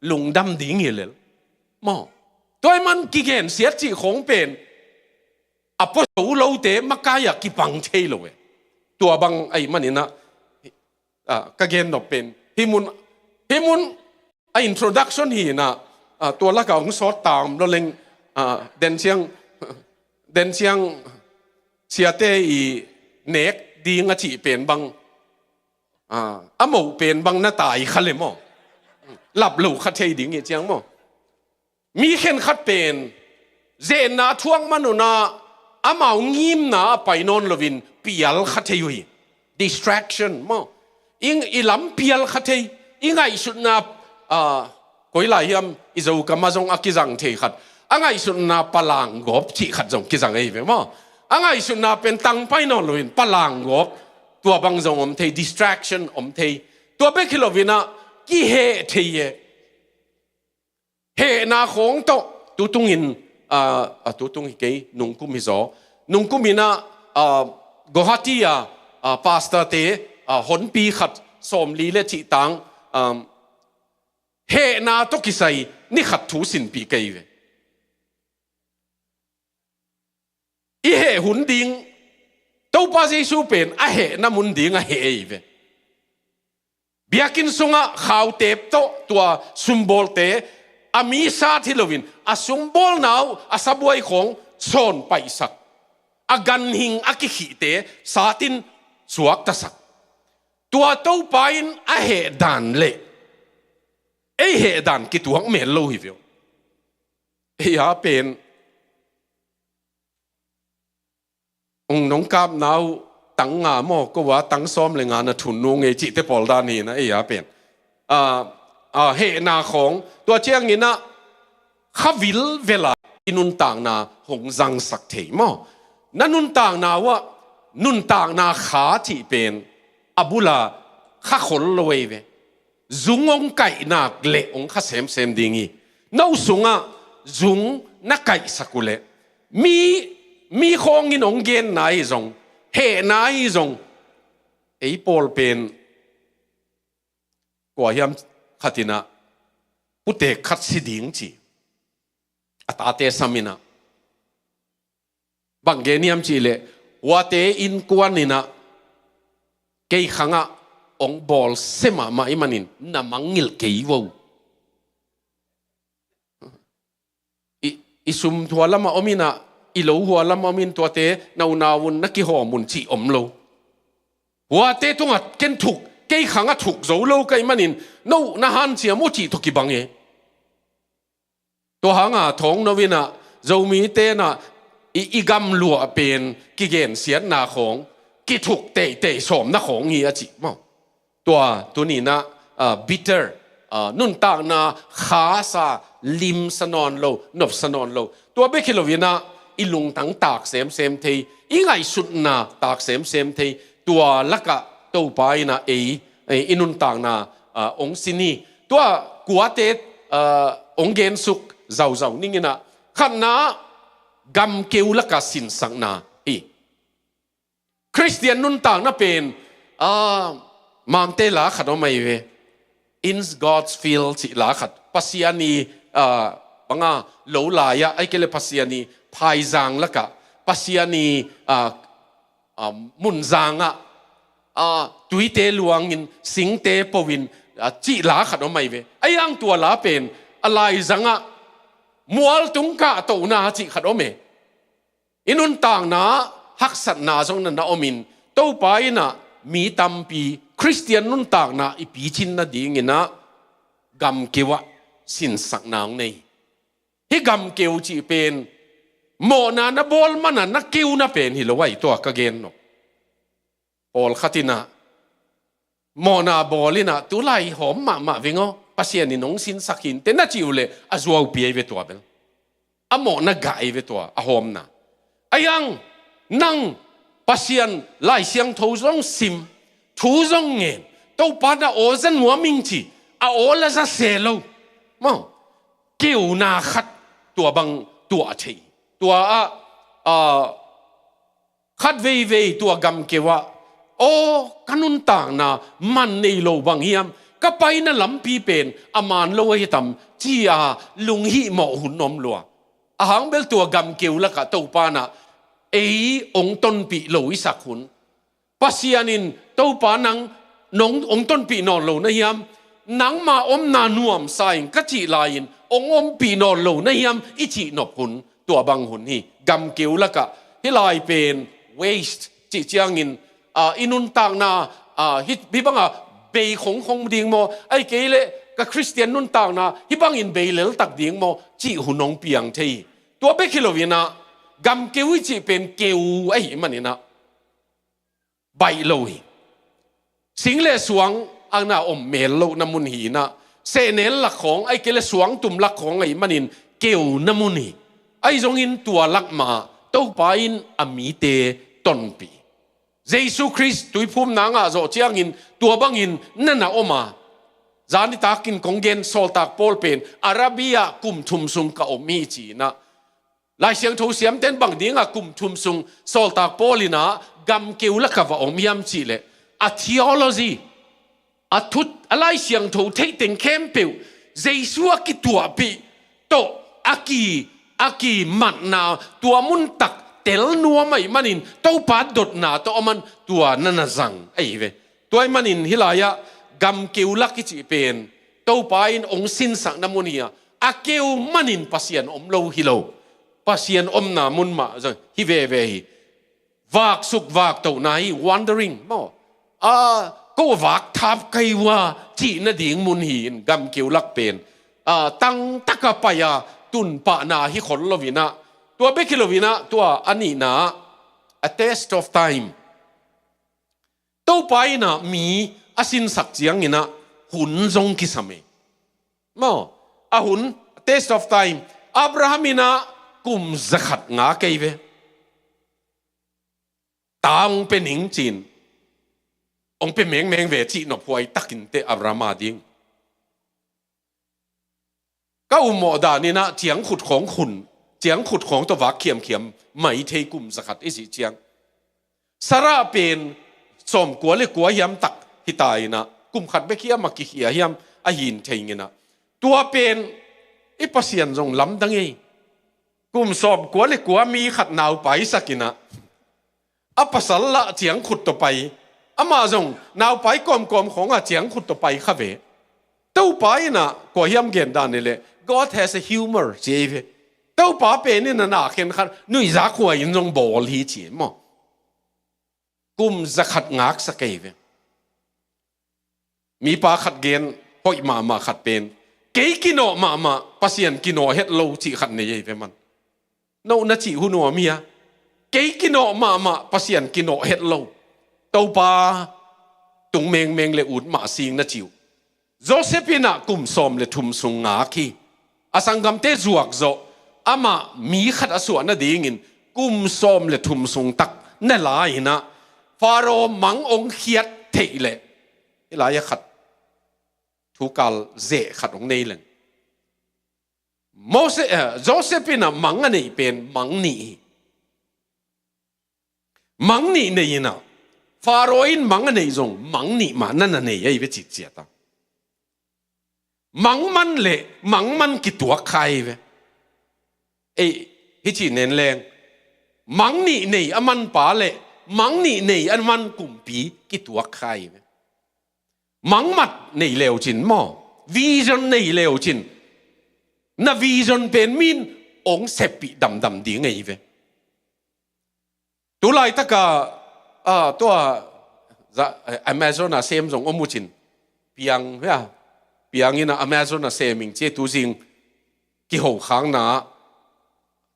lungdam ding hi lel maw. Tua ahih man kigensiat cih khawng pen a pua zo lote makai-ah kipang thei lo e. Tua bang ahih maninah, ah, ka gen nop pen hih mun, hih mun a introduction hi inah, ah, tua lakah hong sawt tam lo leng, ah, den ciang, den ciang siate i nek ding a cih pen bang, ah, a moh pen bang na tai kha le maw. Lap lo kha thei ding hi ciang maw. Mi khenkhat pen zenna thuak manunah amau ngimna a pai nawn loin pial kha thei uh hi. Distraction maw. I, i lam pial kha thei, i ngaihsutna, ah, koi lai hiam, i Zokamah zong a kizang thei khat, a ngaihsutna palanggawp cih khat zong kizang ei ve maw. A ngaihsutna pen tang pai nawn loin palanggawp, tua bang zong om thei, distraction om thei. Tua bek hi loinah kiheh thei e. Hehna khawng tawh, tutungin, ah, ah, tutung hi kei, nungkum hi zaw. Nungkum inah, ah, Guwahati ah, ah, pastorte, ah, honpi khat sawmli le cihtang, um, hehna tawh kisai ni khat thu sinpih kei ve. I heh hun ding, Topa Jesu pen a hehna mun ding a heh ei ve. Biakinn sungah khautep tawh tua sumbawlte a mi sat hi loin a sumbawlna uh a sabuai khawng sawn paihsak, a ganhing a kikhihte satin suaktasak. Tua Topa in a heh dan le ei heh dan kituak mel lo hi ve uh. Ei a pen ong nong kapna uh tang nga maw, ko a tang sawm le nga na thun nung ei cihte pawl dan hi na ei a pen. Ah, ah, hehna khawng, tua cianginah kha vilvela i nuntakna hong zangsak thei maw. Na nuntakna uh ah nuntakna kha cih pen a bula kha khol lo ei ve. Zung hong kaihnak leh hong kha semsem ding hi. No sungah zung na kaihsak uh leh mi, mi khawngin hong genna hi zong, hehna hi zong, ei pawl pen kua hiam khatinah putek khat si ding ci a tate saminah. Bang gen hiam cihleh, huate innkuan inah kei khangah hong bawlsia mahmah ih manin na mangngilh kei vo. I, i sum hua lamah om inah, i lo hua lamah om in tuate na unau un na kihawm un cih om lo. Huate tungah ken thuk, kei khangah thuk zo lo ka ih manin no na hanciam uh cih tawh kibang e. Tua hanga thawng no inah Zomite inah i, i gamluah pen kigensiatna khawng, kithuk teitei sawmna khawng hi a cih maw. Tua tuninah, ah, bitter, ah, nuntakna khasa, limsa nawn lo, nopsa nawn lo. Tua bek hi loinah i lungtang tak semsem thei, i ngaihsutna tak semsem thei, tua lakah Topa inah ei, ei i nuntakna, ah, hong sin hi. Tua kuate, ah, hong gensuk zauzau ning in ah, khatna gamkeu lakah sinsakna hi. Khristian nuntakna pen, ah, Mangte la khat om ahi ve. In God's field cih la khat. Pasian i, ah, banga lo lai-ah, ahih kei leh Pasian i phaizang lakah, Pasian i, ah, ah, munzang ah, ah, tuite luangin, singte po-in, ah, cih la khat om ahi ve. Ahi hang tua la pen a laizang ah mualtung kahtohna cih khat om e. I nuntakna haksatna zong na na omin, Topa in ah mi tampi Khristian nuntakna i picin nadingin ah gamkeu ah sinsakna hong nei. Hih gamkeu cih pen mawhna na bawl man ah na keuna pen hi lo ahi, tua ka gen nop. Pawlkhat in ah mawhna bawl in ah, tulai hawm mahmah veng aw, Pasian in hong sinsak hi inteh na cih uh leh a zuaupi ahi ve tua bel. A mawhna gah ahi ve tua a hawmna. Ahi hang nang Pasian Lai Siangtho zong sim, thu zong ngen, Topa na aw za nuam ing ci, a aw la za se lo. Maw, keuna khat tua bang tuah thei. Tua ah, ah, khat veivei tua gamkeu ah, aw, ka nuntakna man nei lo bang hiam, ka paina lampi pen a man lo ahi tam, ci-a lunghihmawh hun om lua. A hang bel tua gamkeu lakah Topa in ah ei hong tonpih lo i sak hun. Pasian in, Topa nang, nong, hong tonpih nawn lo na hiam, nangma omna nuamsa ing ka cih lai-in hong ompih nawn lo na hiam i cih nop hun, tua bang hun hi. Gamkeu lakah hih lai pen waste cih ciangin, ah, i nuntakna, ah, hih, hih bangah bei khongkhong ding maw, ahih kei leh ka Khristian nuntakna hih bangin bei leltak ding maw, cih hun hong piang thei hi. Tua bek hi lo in ah, gamkeu i cih pen keu ahih man in ah baih lo hi. Sing le suang a na om mel lohna mun hi in ah, sehnel lak khawng, ahih kei leh suangtum lak khawng ahih manin keuna mun hi. Ahi zongin tua lak mah Topa in a mite tonpih. Jesu Khrist tuiphumna ngah zawh ciangin tua bangin na na om a. Zan nitakin kong gen, sawltak Paul pen Arabia kum thum sung ka om hi ci in ah, Lai Siangtho siamten bang dingah kum thum sung sawltak Paul in ah gamkeu lakah va om hiam cih leh, a theology, a thu, a Lai Siangtho theih teng khempeuh, Jesu a kituahpih tawh a ki, a kimatna tua mun tak tel nuam ahih manin Topa dotna tawh a man tua na na zang ahi ve. Tua ahih manin hih lai-ah gamkeu lak i cih pen Topa in hong sinsakna mun hi a, a keu manin Pasian om lo hi lo. Pasian omna mun mah zong hi veve hi. Vaksuk vaktohna hi, wandering maw. A, ko vak thap kei ua cih nading mun hi in gamkeu lak pen, a, tangtaka pai-a tunpahna hi khol lo in ah, tua bek hi lo in ah, tua a nihna ah, a test of time. Topa in ah mi a sinsak ciangin ah hun zong kisam e. Maw, a hun, test of time. Abraham in ah kum zakhat ngak ahi ve. Ta hong pia ning ci-in, hong pia mengmeng ve cih nophuai takin teh Abraham a ding. Ka ummawh dan in ah ciangkhut khawng hun, ciangkhut khawng tawh vak khiamkhiam mai thei kum zakhat i cih ciang. Sarah pen sawmkua le kua hiam tak hi ta in ah, kum khat bek hiam a kikhia hiam a hin thei ing in ah. Tua pen i Pasian zong lamdang ei. Kum sawmkua le kua mi khat naupai sak in ah, a pasal lah ciangkhut tawh pai. Amah zong naupai kawmkawm khawngah ciangkhut tawh pai kha ve. Topa in ah kua hiam gen dan i leh, God has a humor ci ei ve. Topa pen in ah na khen khat nuihzak huai in zong bawl hi ci maw. Kum zakhat ngaksak ei ve. Mipa khat gen hoih mahmah khat pen, kei kinawh mahmah Pasian kinawh het lo cih khat nei ei ve man. No na cih hu nuam hi a. Kei kinawh mahmah Pasian kinawh het lo. Topa tung mengmeng le ut mah sing na ci uh. Joseph in ah kum sawm le thum sung ngak hi. A sanggamte zuak zawh, amah mi khat a suah nadingin kum sawm le thum sung tak na la in ah, Pharaoh mang hong khiat theih leh, hih lai-ah khat thukal zeh khat hong nei leng. Mose, eh, Joseph in a mang a neih pen mang nih hi. Mang nih nei in a, Pharaoh in mang a neih zong mang nih mah na na nei ahi ve cih ciat a. Mang man le mang man kituak kha ahi ve. Ei, hi cih nen leng, mang nih nei a manpa le mang nih nei a man kumpi kituak kha ahi ve. Mang mat nei leu cin maw, vision nei leu cin, na vision pen min ong seppih damdam ding ahi ve. Tulaitaka, ah, tua, za, eh, Amazon a sem zong om uh cin. Piang, ya. Piang in a Amazon a sem ing ci e, tuzing kiho khakna.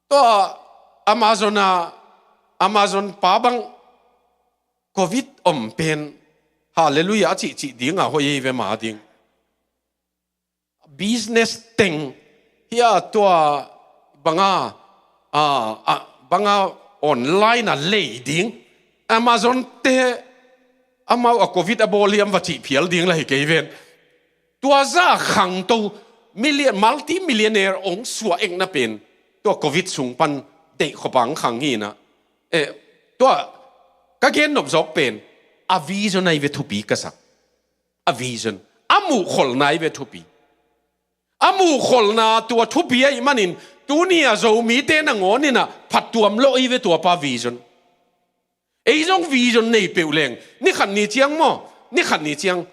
Tua Amazon a, Amazon pa bang covid om pen, hallelujah a cihcih ding a hoih ahi ve ma ding. Business teng hi a, tua banga, a, a, banga online a lei ding. Amazon te amau a covid a bawl hiam va cih phial ding la hi kei ven. Tua za khangto million, multi-millionaire ong suah ekna pen tua covid sung pan deih khop a ong khang hi na. Eh, tua ka gen nop zawk pen a vision ahi ve thupi ka sak. A vision, a muhkholhna ahi ve thupi. A muhkholhna tua thupi ahih manin tuni a Zomite nangawn in a phattuam lawh ahi ve tua pa vision. Ei zong vision nei peuh leng, ni khat ni ciang maw, ni khat ni ciang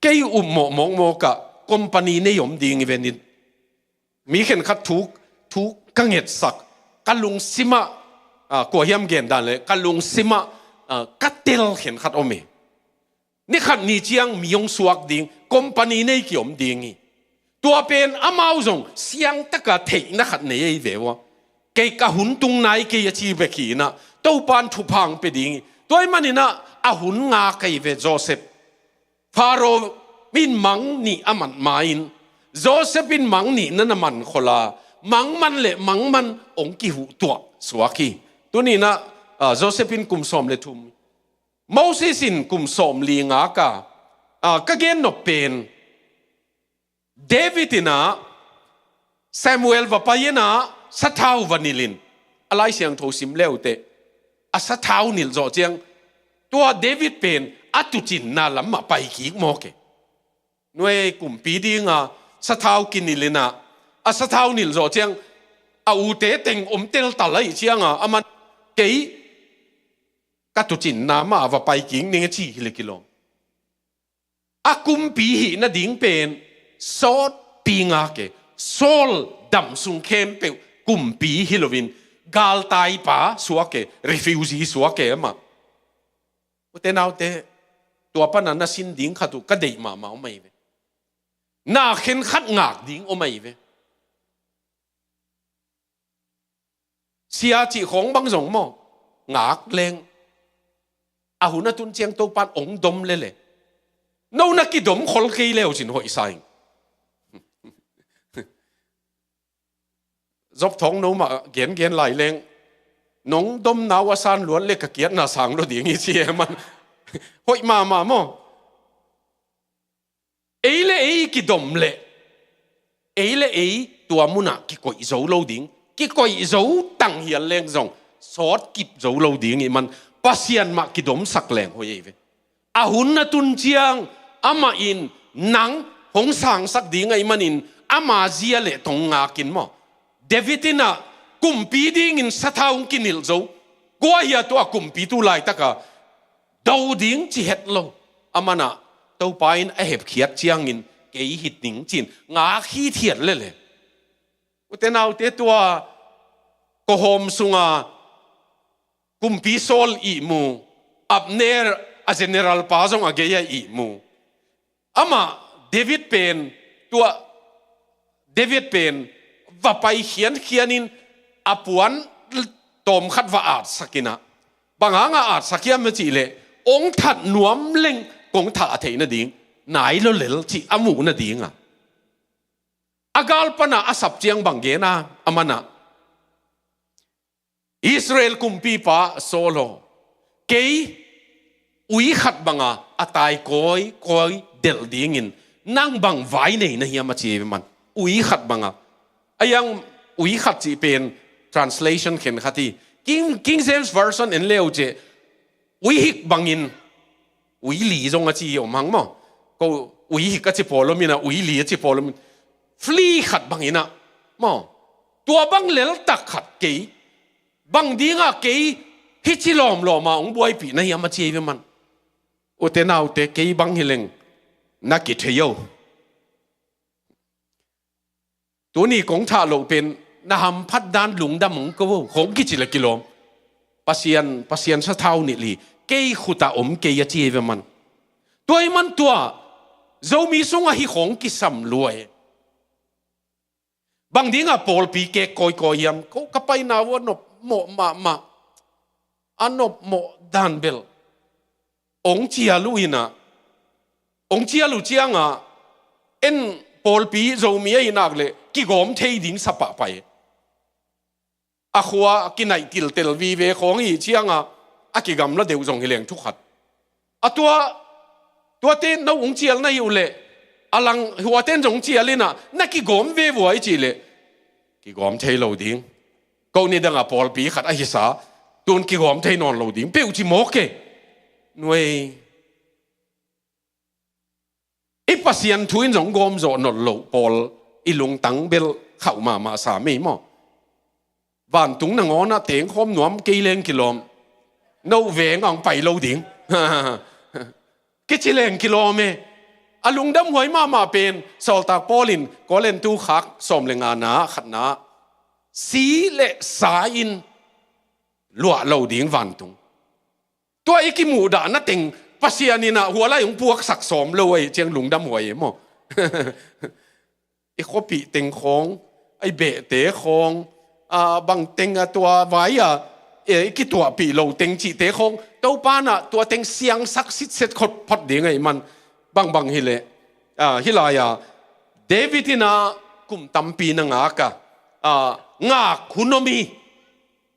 kei um mawkmawk mawk a company nei om ding hi ve nin. Mi khenkhat thu, thu ka ngetsak, ka lungsim ah, ah, kua hiam gen dan le, ka lungsim ah, ah, ka tel khenkhat om hi. Ni khat ni ciang mi hong suak ding, company nei kiom ding hi. Tua pen amau zong siangtaka theihna khat nei ahi ve ua. Kei ka hun tung nai kei a ci bek hi na, Topan thupha ong pia ding hi. Tua ahih manin a, a hun ngak ahi ve Joseph. Pharaoh in mang nih a mat ma-in, Joseph in mang nih na na man khol a, mang man le mang man ong kihuh tuah suak hi. Tuni na, ah, Joseph in kum sawm le thum. Moses in kum sawm li ngak a, ah, ka gen nop pen. David in a, Samuel va pai in a, sathau va nilh in, a Lai Siangtho sim le uh teh, a sathau nilh zawh ciang, tua David pen a tuucinna lam mah pai kik mawk e. Nuai kumpi ding a, sathau kinilh in a, a sathau nilh zawh ciang, a ute teng om teltal ahih ciang a, aman kei ka tuucinna mah va pai kik ning a ci hi le kilawm. A kumpi hih nading pen sawtpi ngak e, Saul dam sung khempeuh kumpi hi loin, galtaipa suak e, refugee suak e amah. Ute naute, tua pana na sin ding khat uh ka deih mahmah om ahi ve. Na khenkhat ngak ding om ahi ve. Sia cih khawng bang zong maw, ngak leng. A hun a tun ciang Topan ong dom lele. No na kidom khol kei leu cin hoih sa ing. Job thawng no mah gengen lai leng, nong domna uh a san luat le ka kiatna sang lo ding hi ci e man. Hoih mahmah maw. Ei le ei kidom le, ei le ei tua munah kikoih zo lo ding, kikoih zo tang hial leng zong sawt kip zo lo ding ih man, Pasian mah kidomsak leng hoih ei ve. A hun na tun ciang amah in nang hong sangsak ding ahih manin ama zia le tong ngakin maw. David in ah kumpi dingin sathau hong kinilh zo. Kua hi a tua kumpi tu laitaka do ding ci het lo. Aman ah Topa in a hepkhiat ciangin kei hi ning cin ngak hithiat lele. Ute naute, tua kawhawm sunga kumpi Saul ihmu, Abner a general pa zong a gei-a ihmu. Amah David pen, tua David pen va pai khiankhianin a puan tawmkhat va atsak in ah, bang hanga atsak hiam a cih leh, ong that nuam leng kong thah theih nading nai lo lel cih a muh nadinga. A gal pana a sap ciang bang gen a, aman ah, Israel kumpipa Saul aw, kei ui khat banga a tai kawikawi delh dingin Nang bang vai nei na hiam a ci ei ve man. Ui khat banga. A yang ui khat cih pen translation khen khat hi. King, King James Version en leu ceh ui hik bangin ui li zong a ci om hang maw. Ko ui hik a ci pawl om ina ui li a ci pawl om in. Fli khat bangina maw. Tua bang leltak khat kei. Bang dinga kei hici lawmlawma hong buaipih na hiam a ci ei ve man. Ute naute kei bang hileng na kithei o. Tuni kong thah loh pen na hamphat dan lungdam hong ko o. Khong kici le kilawm. Pasian, Pasian sathau nilh hi. Kei khuta om kei a ci ei ve man. Tua hi man tua Zomi sunga hi khong kisam lua e. Bang dinga pawlpi kek kawikawi hiam ko ka paina uh a nop mawh mahmah. A nop mawh dan belh. Ong cial uh ina ong cial uh cianga en pawlpi Zomi a inak le kigawm thei ding sapah pai. A khua kinaih kiltel vive khawng hi cianga a kigamla deuh zong hi leng thukhat. A tua tuate no ung cial na hi uh leh a lang huaten zong cial ina na kigawm ve vua i cih leh kigawm thei lo ding. Ko nidanga pawlpi khat a hisa tun kigawm thei nawn lo ding peuh ci mawk e. Nuai i Pasian thu in zong gawm zawh nolh loh pawl i lungtang belh khauh mahmah sa mei maw? Vantung nangawnah tengkhawm nuam kei leng kilawm. No veng ang pai lo ding. Kici leng kilawm e. A lungdam huai mahmah pen sawltak Paul in Korintu khak sawm le nga na khatna si le sa in luah lo ding vantung. Tua i kimuhdah na teng Pasian inah hualai hong puaksak sawm lo ahi ciang lungdam huai e maw? I khuapih teng khawng, a i behte khawng, a bang teng a tua vai a i kituahpih lo teng cihte khawng Topa inah tua teng siangsak sitset khot phot ding ahi man. Bangbang hileh a hi lai-a David inah kum tampi na ngak a, a ngak hun om hi.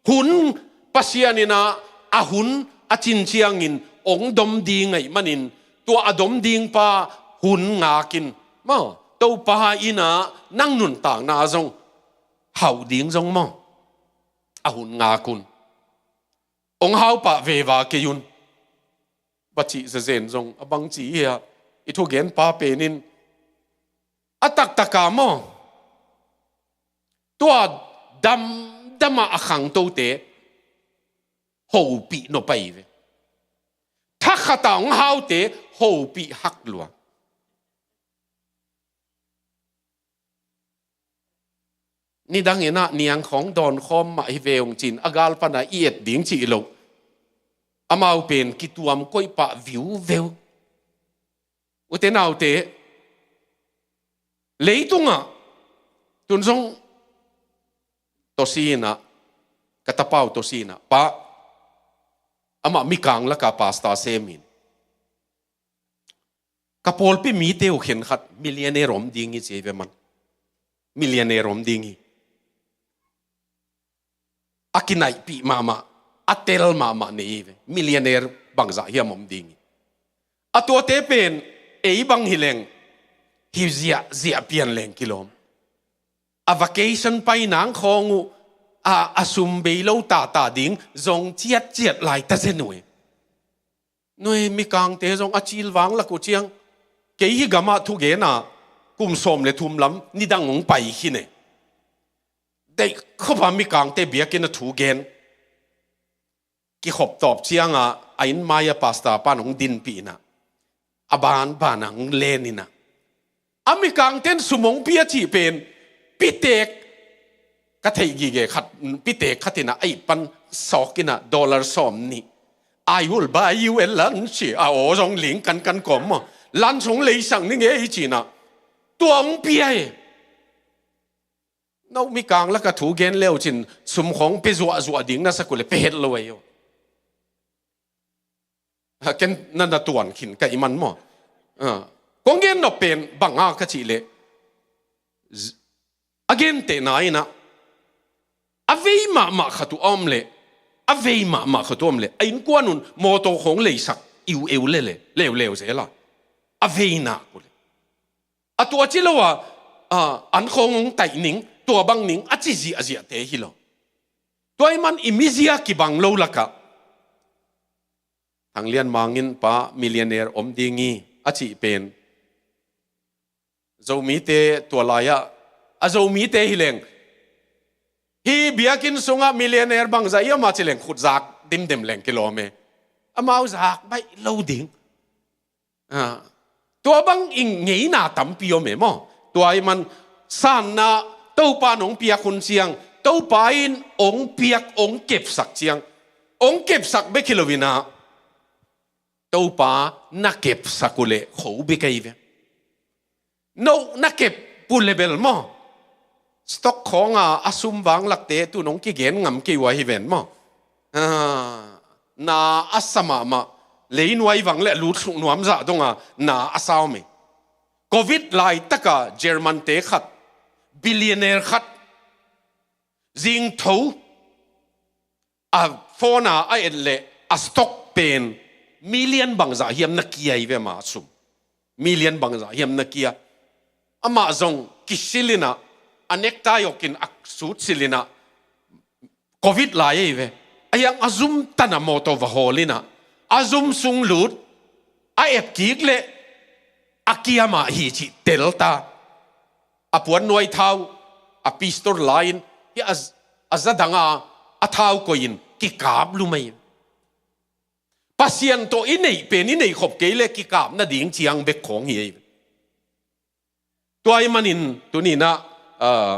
Hun Pasian inah a hun a cin ciangin ong dom ding ahi manin tua a dom ding pa hun ngakin maw Topa inah nang nuntakna zong hauh ding zong maw a hun ngak un. Ong hau pah veva kei un. Bacih zazen zong a bangci hi a i thugen pa penin a taktaka maw tua damdama a khangtote hopih nop ahi ve. Thakhata hong haute hopih hak lua. Nidang inah niang khawng dawn khawm mah hi ve hong cin a gal pana i et ding cih loh. Amau pen kituam koih pah viuveu. Ute naute leitungah tunzong tawsi inah ka tapau tawsi inah pa amah mikang laka pasta semin ka pawlpi mite uh khenkhat millionaire om ding hi ci ei ve man. Millionaire om ding hi. A kinaihpih mahmah a tel mahmah nei hi ve. Millionaire bangzah hiam om ding hi. A tuate pen ei bang hileng hi ziahziah pian leng kilawm. A vacation pai nang khawng uh a, a sum bei lo tata ding zong ciatciat lai ta zen uh e. Nui mikangte zong a cilvang lak uh ciang kei hi gamah thugena kum sawm le thum lam nidang hong pai khin e. Deih khopa mikangte biakinn a thugen kikhop tawp cianga a inn mai-a pasta pan hong dinpih inah a banbana hong len inah a mikangten sum hong pia cih pen pitek ka theih gige khat pitek khat inah a ih pan sawk inah dollar sawm nih. I will buy you a lunch a aw zong ling kankan kawm maw lunch hong leisak ni ngei i cinah tua hong pia e. No mikang laka thu gen leucin sum khawng pe zuahzuah ding na sak uh le pe het lo ahi aw. Ken na na tuan khin ka i man maw? Kong gen nop pen banga ka cih leh a gentehna inah a vei mahmah khat uh a om leh a vei mahmah khat uh a om leh a innkuan un mawtaw khawng leisak iu eu lele leuleu zela a vei nak uh leh A tua ci lo a, a, an khawng hong taih ning, tua bang ning a ci ziahziahte hi lo. Tua ahih man i mizia kibang lo lakah Thang Lian Mang in pa millionaire om ding hi a cih pen Zomite tua lai-ah, a Zomite hi leng, hih biakinn sungah millionaire bangzah i om a ci leng khut zak dimdem leng kilawm e. Amau zak baih lo ding. Ah, tua bang i ngeina tampi om e maw. Tua ahih man sanna Topa in hong piak hun ciang, Topa in hong piak, hong kepsak ciang, hong kepsak bek hi lo-in ah, Topa na kepsak uh leh kho bek ahi ve. No na kep uh leh bel maw, stock khawng a a sum vanglakte tu-in hong kigen ngam kei uh ahi ven maw. Ah, na a sa mahmah, leinuai vang leh lut suk nuam zah dong a na a sa om hi. Covid laitak a German-te khat, billionaire khat, zingtho a phone a a et leh a stock pen million bangzah hiam na kia hi ve, ama sum. Million bangzah hiam na kia. Amah zong kisil-in ah, a necktie awk in a suit sil-in ah, Covid lai ahi ve. A hiang a zum tan a mawtaw va hawl-in ah, a zum sung lut, a et kik leh a kia mah hi cih tel ta. A puannuai thau, a pistol la-in, hih a, a za dang a, a thau koih-in kikap lum ahi. Pasian tawh i neih pen i neih khop kei leh kikap nading ciang bek khawng hi ahi. Tua ahih manin tuni-in ah, ah,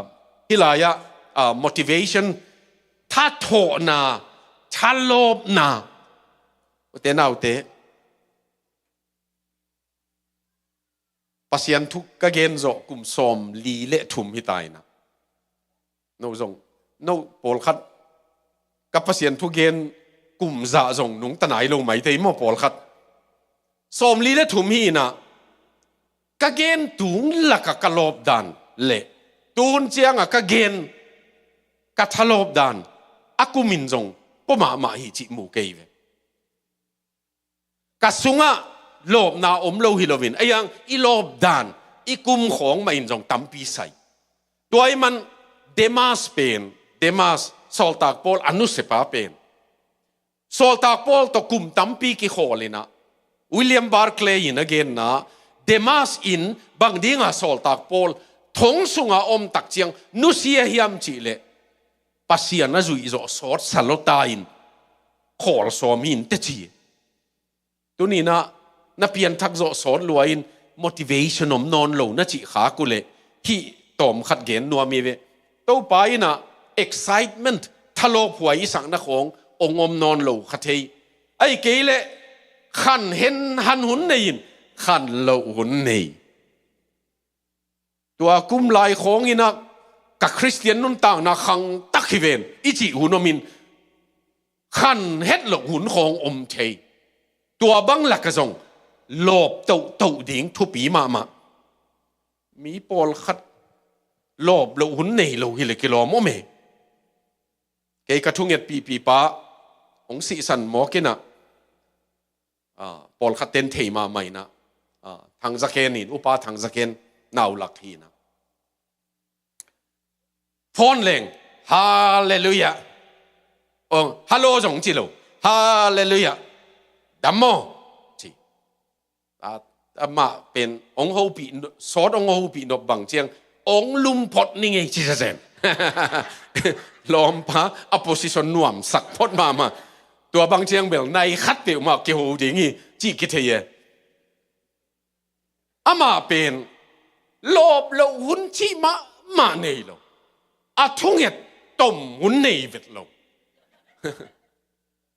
hih lai-ah, ah, motivation, thathawhna, thalawpna. Ute naute, Pasian thu ka gen zawh kum sawmli le thum hi ta-in ah. No zong, no pawlkhat ka Pasian thu gen kum zah zong nungta nai lo maithei maw pawlkhat. Sawmli le thum hi-in ah, ka gen tung lakah ka lawp dan le tuhun ciangah ka gen, ka thalawp dan a kumin zong pua mahmah hi cih mu kei ve. Ka sungah lawpna om lo hi loin, a hiang i lawp dan, i kum khawng mah in zong tampi sai. Tua ahih man Demas pen, Demas, Sawltak Paul a nusiapa pen, Sawltak Paul tawh kum tampi kikhawl-in ah, William Barclay in a genna, Demas in bang dinga Sawltak Paul thong sunga om tak ciang nusia hiam cih leh, Pasian a zuih zawh sawt sa lo ta-in khawl sawm hi inteh ci. Tuni-in ah na pianthak zawh sawt lua-in motivation om nawn lo na cih khak uh leh, hih tawm khat gen nuam hi ve. Topa in ah excitement, thalawphuai i sakna khawng hong om nawn lo kha thei. Ahih kei leh khan hen han hun nei-in, khan loh hun nei. Tua kum lai khawng-in ah ka Khristian nuntakna khangtak hi ven i cih hun omin, khan het loh hun khawng om thei. Tua bang lakah zong lawp tohtoh ding thupi mahmah. Mi pawlkhat lawp loh hun nei lo hi leh kilawm om e. Kei ka thungetpihpihpa hong sihsan mawk-in ah, ah, pawlkhat ten thei mahmah in ah, ah, Thang Za Khen in, Upa Thang Za Khen naulak hi-in ah, phone leng, "Halleluiah." Oh, "Hello" zong ci lo. "Halleluiah. Dam maw?" ci. Ah, amah pen hong hopih no-, sawt hong hopih nop bang ciang, "Hong lum phot ni ngei," ci zenzen. Lawmpa a position nuamsak phot mahmah. Tua bang ciang bel nai khat peuhmah kiho ding hi cih kithei e. Amah pen lawp loh hun cih mahmah nei lo. A thunget tom hun nei vet lo.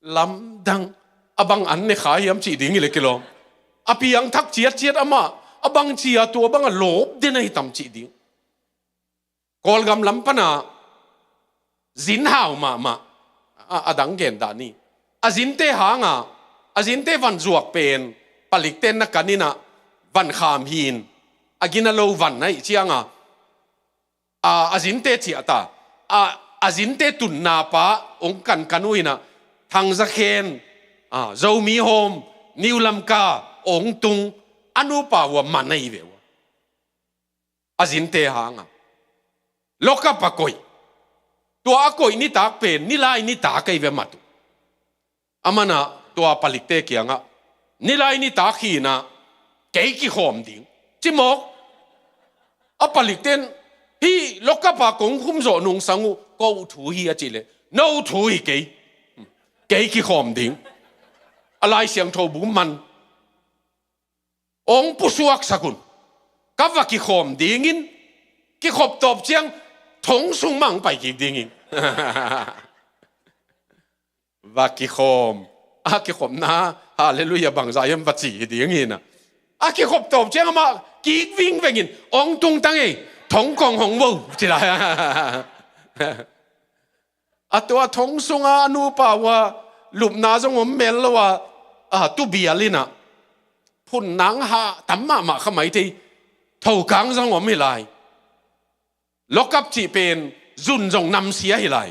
Lamdang, a bang an ne kha hiam cih ding hi leh kilawm. A piangthak ciatciat amah, a bang ci-a tua bang a lawp den ahi tam cih ding. Kawlgam lam pana zin hau mahmah, a, a dang gen dah ni. A zinte hanga, a zinte van zuak pen, palikten na kan-in ah van kham hi-in, a gina lo van ahih cianga, a, a zinte ciah ta, a, a zinte tunna pa hong kankan uh in ah, Thang Za Khen, a, Zomi Home, New Lamka hong tung, a nupa uh a man ahi ve uh. a zinte hangah. Lokap a koih. Tua a koih nitak pen, nilai nitak ahi ve mah tu. A manah tua palikte kiangah, nilai nitak hinah, kei kikhawm ding. Ci mawk. A palikten, hih lokap a kong khum zawh nungsang uh, ko thu hi a cih leh, no thu hi kei. Kei kikhawm ding. A Lai Siangtho bu man. Ong pusuaksak un. Ka va kikhawm dingin, kikhop tawp ciang, thong sung mah ong pai kik dingin. Va kikhawm. A kikhopna, halleluiah, bangzah hiam va ci hi ding hinah. A kikhop tawp ciang amah kik vingvengin, ong tungtang ei, thong kong hong vo, ci lai. A tua thong sunga a nupa uh a lupna zong om mel lo a, a, tubial inah. Phun nang ha tam mahmah kha mai thei. Thokang zong om hi lai. Lokap cih pen zun zong namsia hi lai.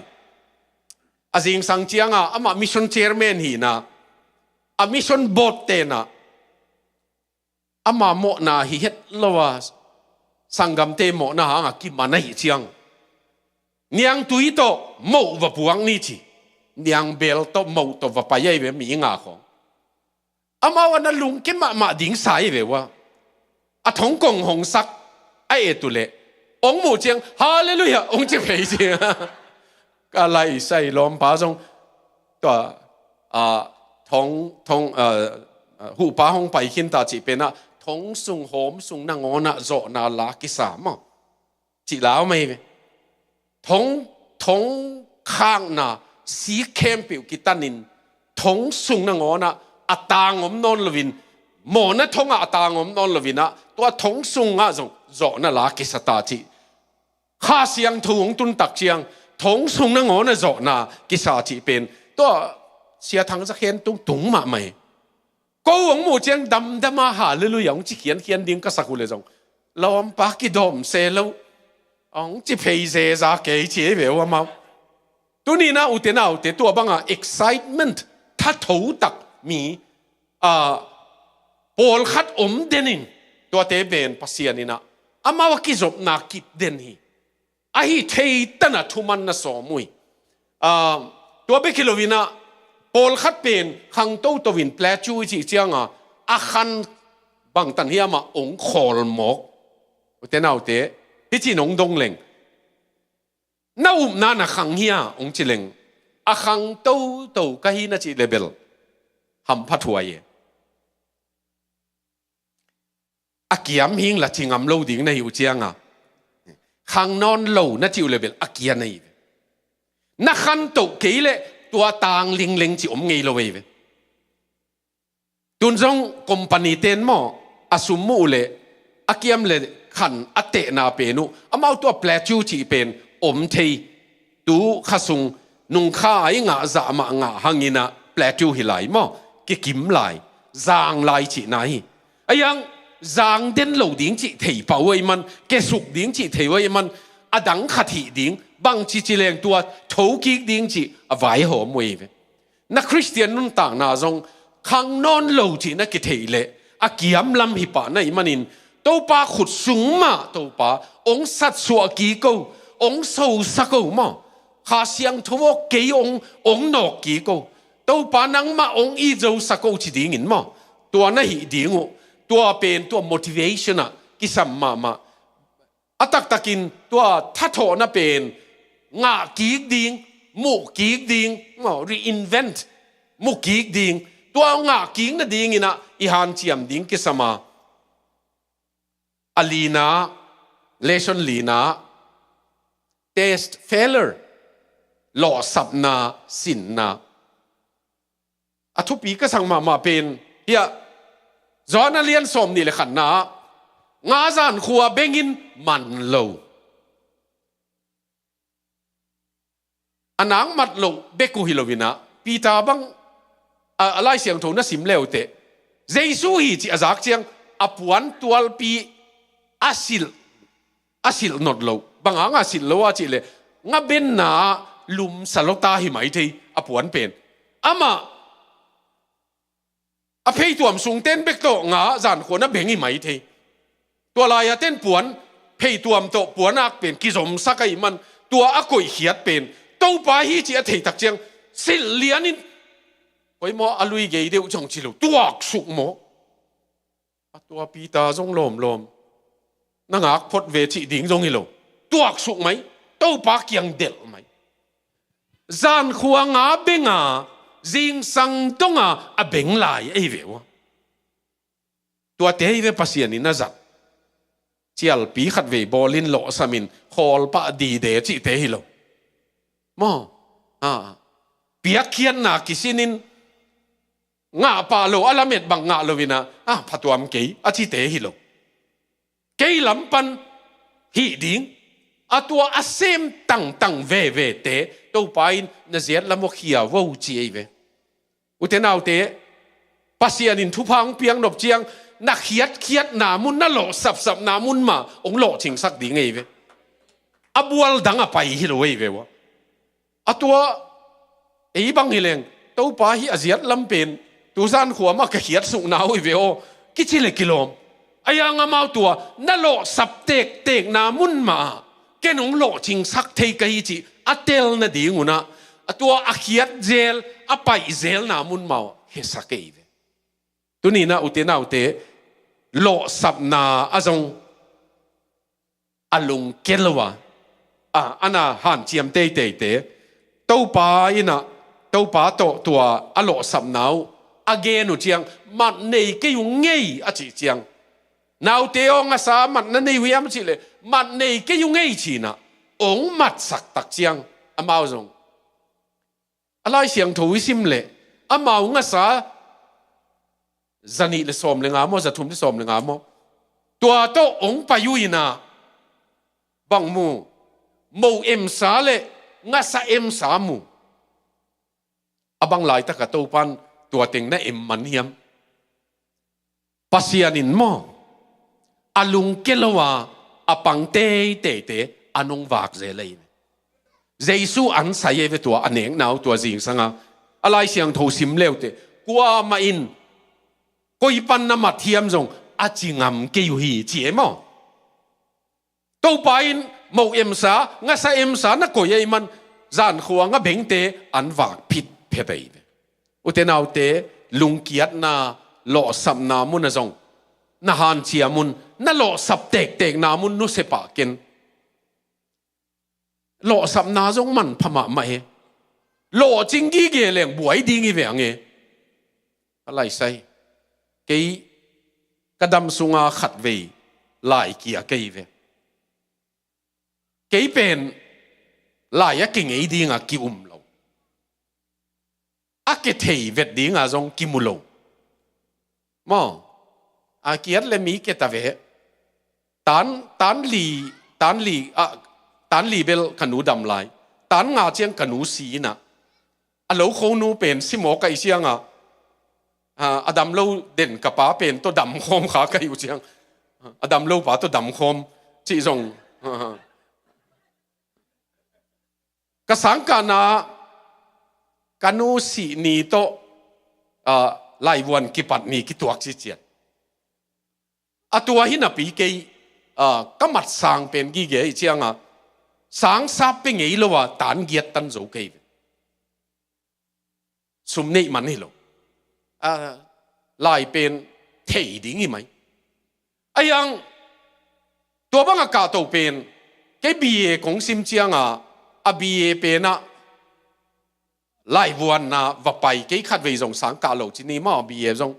A zingsang cianga amah mission chairman hinah, a mission board tenah, ama mawhna hi het lo a, sanggamte mawhna hanga kiman ahi ciang, niangtui tawh moh va puak ni ci. Niangbel tawh moh tawh va pai ahi ve, mi nga khawng. Amau a na lungkim mahmah ding sa ahi ve uh a. A thongkong hong sak a et uh leh, ong muh ciang, halleluiah, ong ci phei ci. Ka lai sai lawmpa zong tua, a, thong, thong, a, a, huhpa hong pai khin ta cih penah, thong sung hawm sung nangawnah zawhna la kisa maw? Cih la om ahi ve. Thong, thong khakna sik khempeuh kitanin, thong sung nangawnah a tang om nawn loin, mawhna thongah a tang om nawn loinah, tua thong sungah zong zawhna la kisa ta cih. Kha Siangtho hong tun tak ciang, thong sung nangawnah zawhna kisa cih pen, tua Sia Thang Za Khen tung tung mahmah hi. Ko hong muh ciang damdama halleluiah hong ci khiankhian ding ka sak uh leh zong, lawmpa kidawm se lo, hong ci phei zeza kei ci ei ve uh amau. Tuninah ute naute tua banga excitement, thatho tak mi, a, pawlkhat om denin, tuate pen Pasian inah amau a kizopna kip den hi. Ahi thei tanah thuman na sawm uh hi. A, tua bek hi loinah, pawlkhat pen khang toto in plateau i cih cianga, a khan bangtan hiamah ong khawl mawk. Ute naute, hicin ong dong leng. Na upna na khang hia ong ci leng. A khang toto ka hi na cih leh bel hampha thuai e. A kiam hing la ci ngam lo ding na hi uh cianga, khang nawn lo na cih uh leh bel a kia na hi ve. Na khan toh kei leh tua tang lingleng ci om ngei lo ei ve. Tun zong company ten maw, a sum muh uh leh a kiam leh khan a tehna pen uh, amau tua plateau cih pen om thei. Tu kha sung nungkha a i ngah zah mah ngah hanginah plateau hi lai maw? Kikim lai, zang lai cihna hi. A iang zang den lo ding cih thei pah uh ahih man, kesuk ding cih thei uh ahih man, a dang khat hih ding, bangci ci leng tua thokik ding cih a vaihawm uh ahi ve. Na Khristian nuntakna zong khang nawn lo cih na kitheih leh a kiamlam hi pah na hih manin, Topa khut sung mah Topa ong satsuah kik o, ong sosak o maw? Kha Siangtho aw kei ong, ong nawk kik o, Topa nangmah ong it zosak o ci dingin maw? Tua na hih ding uh, tua pen tua motivation ah kisam mahmah. A taktakin tua thathawhna pen ngah kik ding, muh kik ding, maw, reinvent, mu kik ding, tua ngah kik nadinginah i hanciam ding kisam a. A lina, lesson lina, test failure, lawhsapna, sinna. A thupi ka sang mahmah pen hiah, Johan a lian sawm nih le khatna ah, nga zankhua bengin man lo. A nang mat loh bek uh hi loinah, Peter bang, a, a Lai Siangtho na sim leuteh, Jesu hi cih a zak ciang, a puan tualpi a silh, a silh not lo. Bang hanga silh lo a cih leh, nga benna ah lumsa lota hi mai thei a puan pen. Amah a pheituam sungten bek tawh nga zankhua na beng hi mai thei. Tua lai-a ten puan pheituam tawh puanak pen kizomsak ahih man, tua a koihkhiat pen Topa hi cih a theitak ciang silh lianin, koimaw a lui gei deuh zong ci lo, tuaksuk maw? A tua Peter zong lawmlawm, na ngak phot ve cih ding zong hi lo, tuaksuk mai, Topa kiang delh mai. Zankhua nga benga, zingsang donga a beng lai ei ve ua. Tuate hi ve Pasian in a zat. Cialpi khat vei bawlin lawhsamin khawl pah dide cihte hi lo. Maw? A, piakkhiatna kisinin ngah pah lo, a lamet bang ngah lo ina, a, phatuam kei a cite hi lo. Kei lam pan hih ding, a tua a sem tangtang vevete Topa in na ziat lam uh khia vo ci ei ve. Ute naute, Pasian in thupha hong piak nop ciang, na khiatkhiatna mun, na lawhsapsapna mun mah hong lawhcingsak ding ei ve. A bual dang a pai hi lo ei ve ua. A tua, ei bang hi leng, Topa hi a ziat lam pen, tu zankhua mah ka khiatsukna uh hi ve aw, kici le kilawm. A yang amau tua, na lawhsap tektekna mun mah, ken hong lawhcingsak thei ka hi cih a tel nading unah, a tua a khiat zel, a paih zelna mun mah uh, hesak ei ve. Tuni na ute naute, lawhsapna a zong, a lungke lo a, a, a na hanciam teiteite, Topa ina, Topa tawh tua a lawhsapna uh a gen uh ciang, mat nei kei uh ngei a cih ciang, naute aw, ngasa mat na nei uh hiam a cih leh, mat nei kei uh ngei cina, ong matsak tak ciang, amau zong a Lai Siangtho i sim leh, amau ngasa, zanih le sawm le nga maw, zathum le sawm le nga maw, tua tawh ong pai uh ina, bang mu, mo emsa le ngasa emsa mu. A bang laitaka Topan tua teng na em man hiam? Pasian in maw, a lungke lo a, a pang teiteite a nong vak zel ei ve. Jesu an sai ei ve tua a nekna uh tua zingsanga, a Lai Siangtho sim leute, kuamah in koi pan na mat hiam zong a ci ngam kei uh hi ci ei maw. Topa in mo emsa, ngasa emsa na koih ei man, zankhua nga bengte an vak phit phet ei ve. Ute naute, lungkiatna, lawhsapna mun a zong, na hanciam un, na lawhsap tektekna mun nusia pah ken. Lawhsapna zong manpha mahmah hi. Lawhcing gige leng buai ding hi ve ang e. A laisai. Kei ka dam sunga khat vei lai kia kei ve. Kei pen lai a kingei dinga ki-um lo. A kithei vet dinga zong kimu lo. Maw, a kiat le mi keta ve. Tan, tan li, tan li, a, tan li bel ka nu dam lai. Tan nga ciang ka nu si ina. A lo kho nu pen si mawk a i cianga. A, a dam lo den ka pa pen tawh dam khawm kha ka hi uh ciang. A dam lo pa tawh dam khawm cih zong. Ka sangkahna ka nu sih ni tawh, ah, laivuan kipat ni kituak ciciat. A tua hi napi kei, ah, ka mat sang pen gige i cianga, sang sap pe ngei lo a tan giat tan zo kei ve. Sum neih man hi lo. A, lai pen thei ding hi mai. A yang, tua banga kahto pen, kei B A kong sim cianga, a B A pena, laivuanna va pai, kei khatvei zong sang kah lo ci ni maw, B A zong,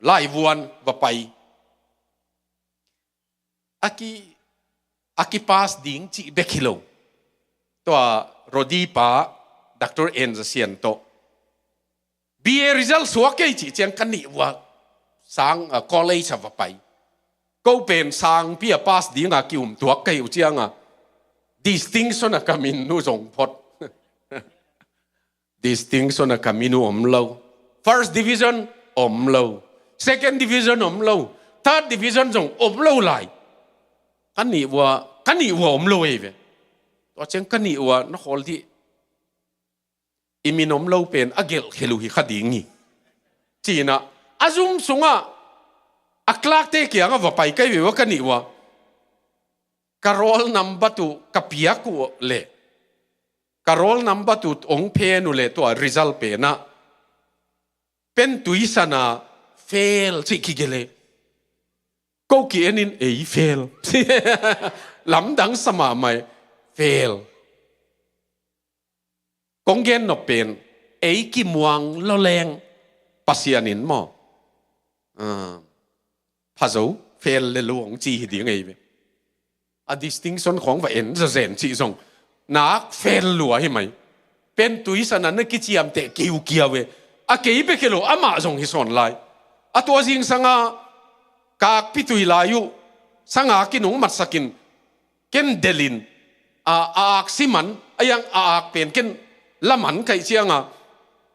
laivuan va pai. A ki, a kipass ding cih bek hi lo. Tua Rodi pa, Doctor N Zasian tawh. B A result suak kei cih ciang ka nih ua sang, ah, college a va pai. Ko pen sangpi a pass dinga ki-um tuak kei uh cianga. Distinction a ka min uh zong phot. Distinction a ka min uh om lo. First division om lo. Second division om lo. Third division zong om lo lai. Ka nih ua, ka nih ua om lo ei ve. Tua ciang ka nih ua na khawl dih. I min om lo pen a gelh khel uh hi kha ding hi. Cina, a zum sunga, a clerk te kianga va pai kei ve ua ka nih ua. Ka roll number tu ka piak uh leh, ka roll number tu ong phen uh leh tua result pen ah, pen tuisan ah fail cih kigelh e. Ko ki-en in ei fail. Lamdang sa mahmah e, fail. Kong gen nop pen, ei kimuang loleng Pasian in maw, ah, pha zo, fail le lo ong ci hi ding ei ve. A distinction khawng va en zazen cih zong nak fail lua hi mai. Pen tuisan ah na kiciamteh kiukiau e. A kei bek hi lo, amah zong hi sawn lai. A tua zingsang ah ka akpi tui lai uh, sanga kinung matsakin, ken delin, a, a ak siman, a yang a ak pen ken laman kaih cianga,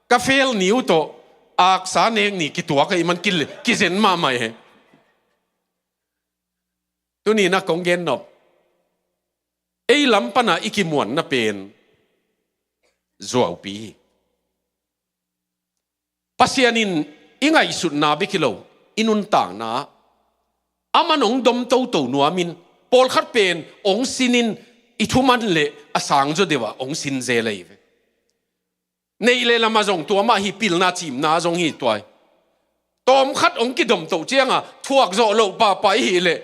ka fail ni uh tawh, aksa nek ni kituak a i man kil, kizen mahmah e. Tuni na kong gen nop, ei lam pana i kimuanna pen zuaupi hi. Pasian in i ngaihsutna bek hi lo, i nuntakna ah, aman ong dom toto nuamin, pawlkhat pen ong sinin, i thuman leh a sangzaw deuh ah ong sin zel ahi ve. Neih le lamah zong tua mah hi, pilna cimna zong hi tua hi. Tawmkhat ong kidom toh cianga thuak zawh loh pahpah i hih leh,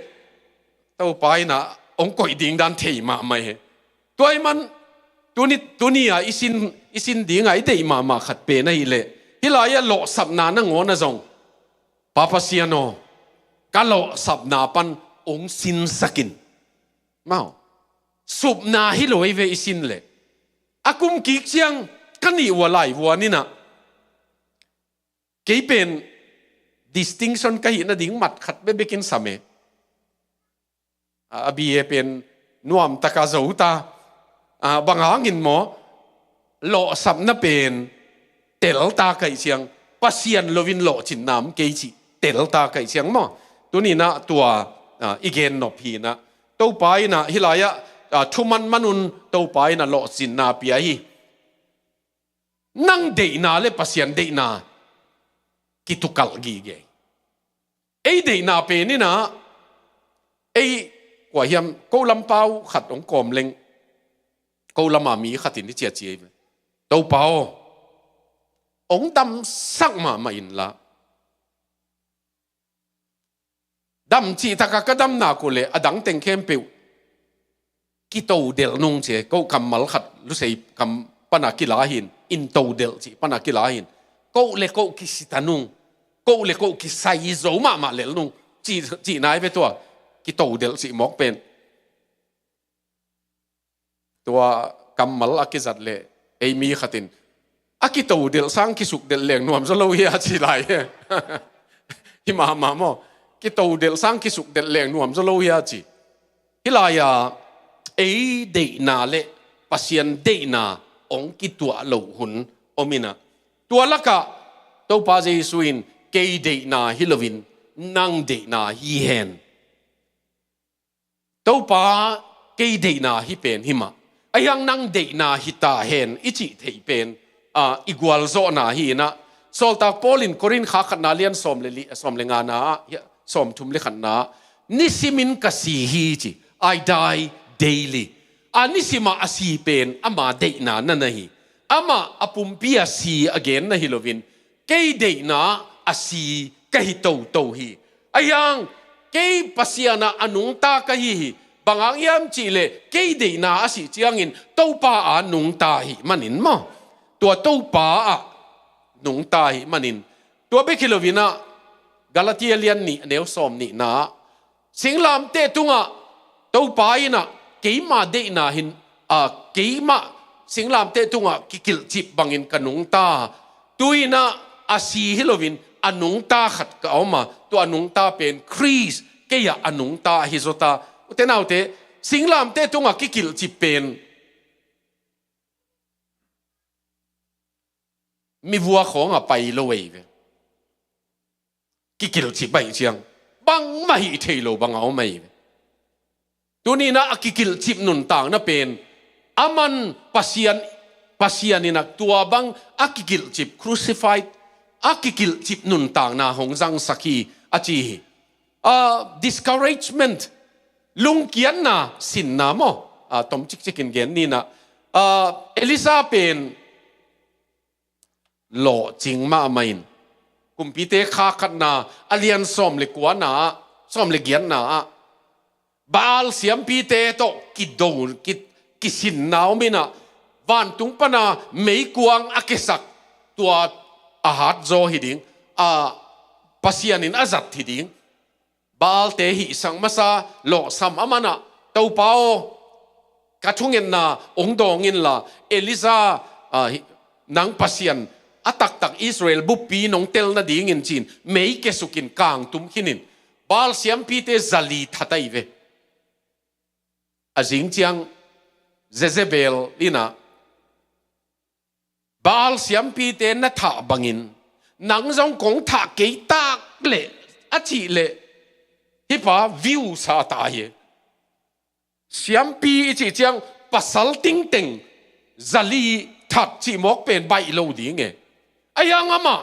Topa in ah ong koih ding dan thei mahmah hi. Tua hi man, tuni, tuni a i sin, i sin dinga i deih mahmah khat pen ahih leh, hih lai-ah lawhsapna nangawn ah zong, Pa Pasian aw, ka lawhsapna pan ong sinsak in. Mau. Supna hi lo ei ve i sin leh. A kum kik ciang ka nih ua laivuan in ah, kei pen distinction ka hih nading mat khat bekbekin sam e. A, a B A pen nuamtaka zo ta. A, bang hangin maw, lawhsapna pen telta kaih ciang, Pasian loin lawhcinna om kei cih telta kaih ciang maw. Tuni na tua, a, i gen nop hi na. Topa in ah hih lai-ah, a, thuman manun Topa in ah lawhcinna pia hi. Nang deihna le Pasian deihna kitukalh gige. Ei deihna pen in ah, ei, kua hiam, ko lampau khat ong kawm leng, ko lama mi khat in i ciaci ei ve. Topa aw, ong damsak mahmah inla, dam cih taka ka dam nak uh leh a dang teng khempeuh kitodelh nung ci e. Ko kammal khat lusei kam pana kila hi in, in todelh cih pana kila hi in. Ko le ko kisita nung, ko le ko kisai zo mahmah lel nung cih, cih nai ve tua, kitodelh cih mawk pen. Tua kammal a kizat leh ei mi khat in, a kitodelh sang kisukdelh leng nuam zaw lo hia ci lai. Hi mahmah maw. Kitodelh sang kisukdelh leng nuam zaw lo hia ci. Hih lai-a ei deihna le Pasian deihna ong kituah loh hun om in ah, tua lakah Topa Jesu in, kei deihna hi loin nang deihna hi hen. Topa, kei deihna hi pen hi mah, ahi hang nang deihna hi ta hen i cih theih pen, a, i gualzawhna hi in ah, Sawltak Paul in Korinth kha khatna lian sawm le li, sawm le ngana ah, sawm thum le khatna ah, nisimin ka si hi ci, I die daily. A nisimah a si pen ama deihna na na hi. Amah a pumpi a si a genna hi loin, kei deihna a si ka hi toto hi. Ahi hang kei Pasian ah a nungta ka hi hi. Bang hang hiam cih leh kei deihna a sih ciangin Topa a nungta hi manin maw. Tua Topa ah nungta hi manin. Tua bek hi loin ah Galatia lian nih a neu sawm nihna ah, singlamteh tungah Topa in ah keima deihna hin, a, keimah singlamteh tungah kikilhcip bangin ka nungta. Tu in ah a si hi loin a nungta khat ka om a, tua a nungta pen Khrist kei ah a nungta ahi zaw ta. U te nau te, singlamteh tungah kikilhcip pen mi vua khawng a pai lo ei ve. Kikilhcip ahih ciang bangmah hih thei lo bang a om ei ve. Tuni in ah a kikilhcip nuntakna pen, aman Pasian, Pasian in ah tua bang a kikilhcip, crucified, a kikilhcip nuntakna hong zangsak hi a ci hi. A, discouragement, Lungkiatna, sinna maw? A, tom cikcik in gen ni na. A, Elisha pen lawhcing mahmah in, Kumpite kha khatna a lian sawm le kuana ah, sawm le giatna ah, Baal siampite tawh kido, ki, kisinna om in ah, vantung pana meikuang a kisak, tua a hat zaw hi ding, a, Pasian in a zat hi ding. Baalte hihsak masa lawhsam a man ah, Topa aw, ka thungetna hong dawng inla, Elijah, a, hi, nang Pasian a taktak Israel buppi in hong tel nadingin ci-in mei kiasuk in kangtum khin in, Baal siampite zali that ahi ve. A zing ciang Jezebel in ah, Baal siampite na thah bangin nang zong kong thah kei tak leh, a cih leh, hih pa view sa ta hi. Siampi i cih ciang pasal tingteng zali that cih mawk pen baih lo ding e. Ahi hang amah,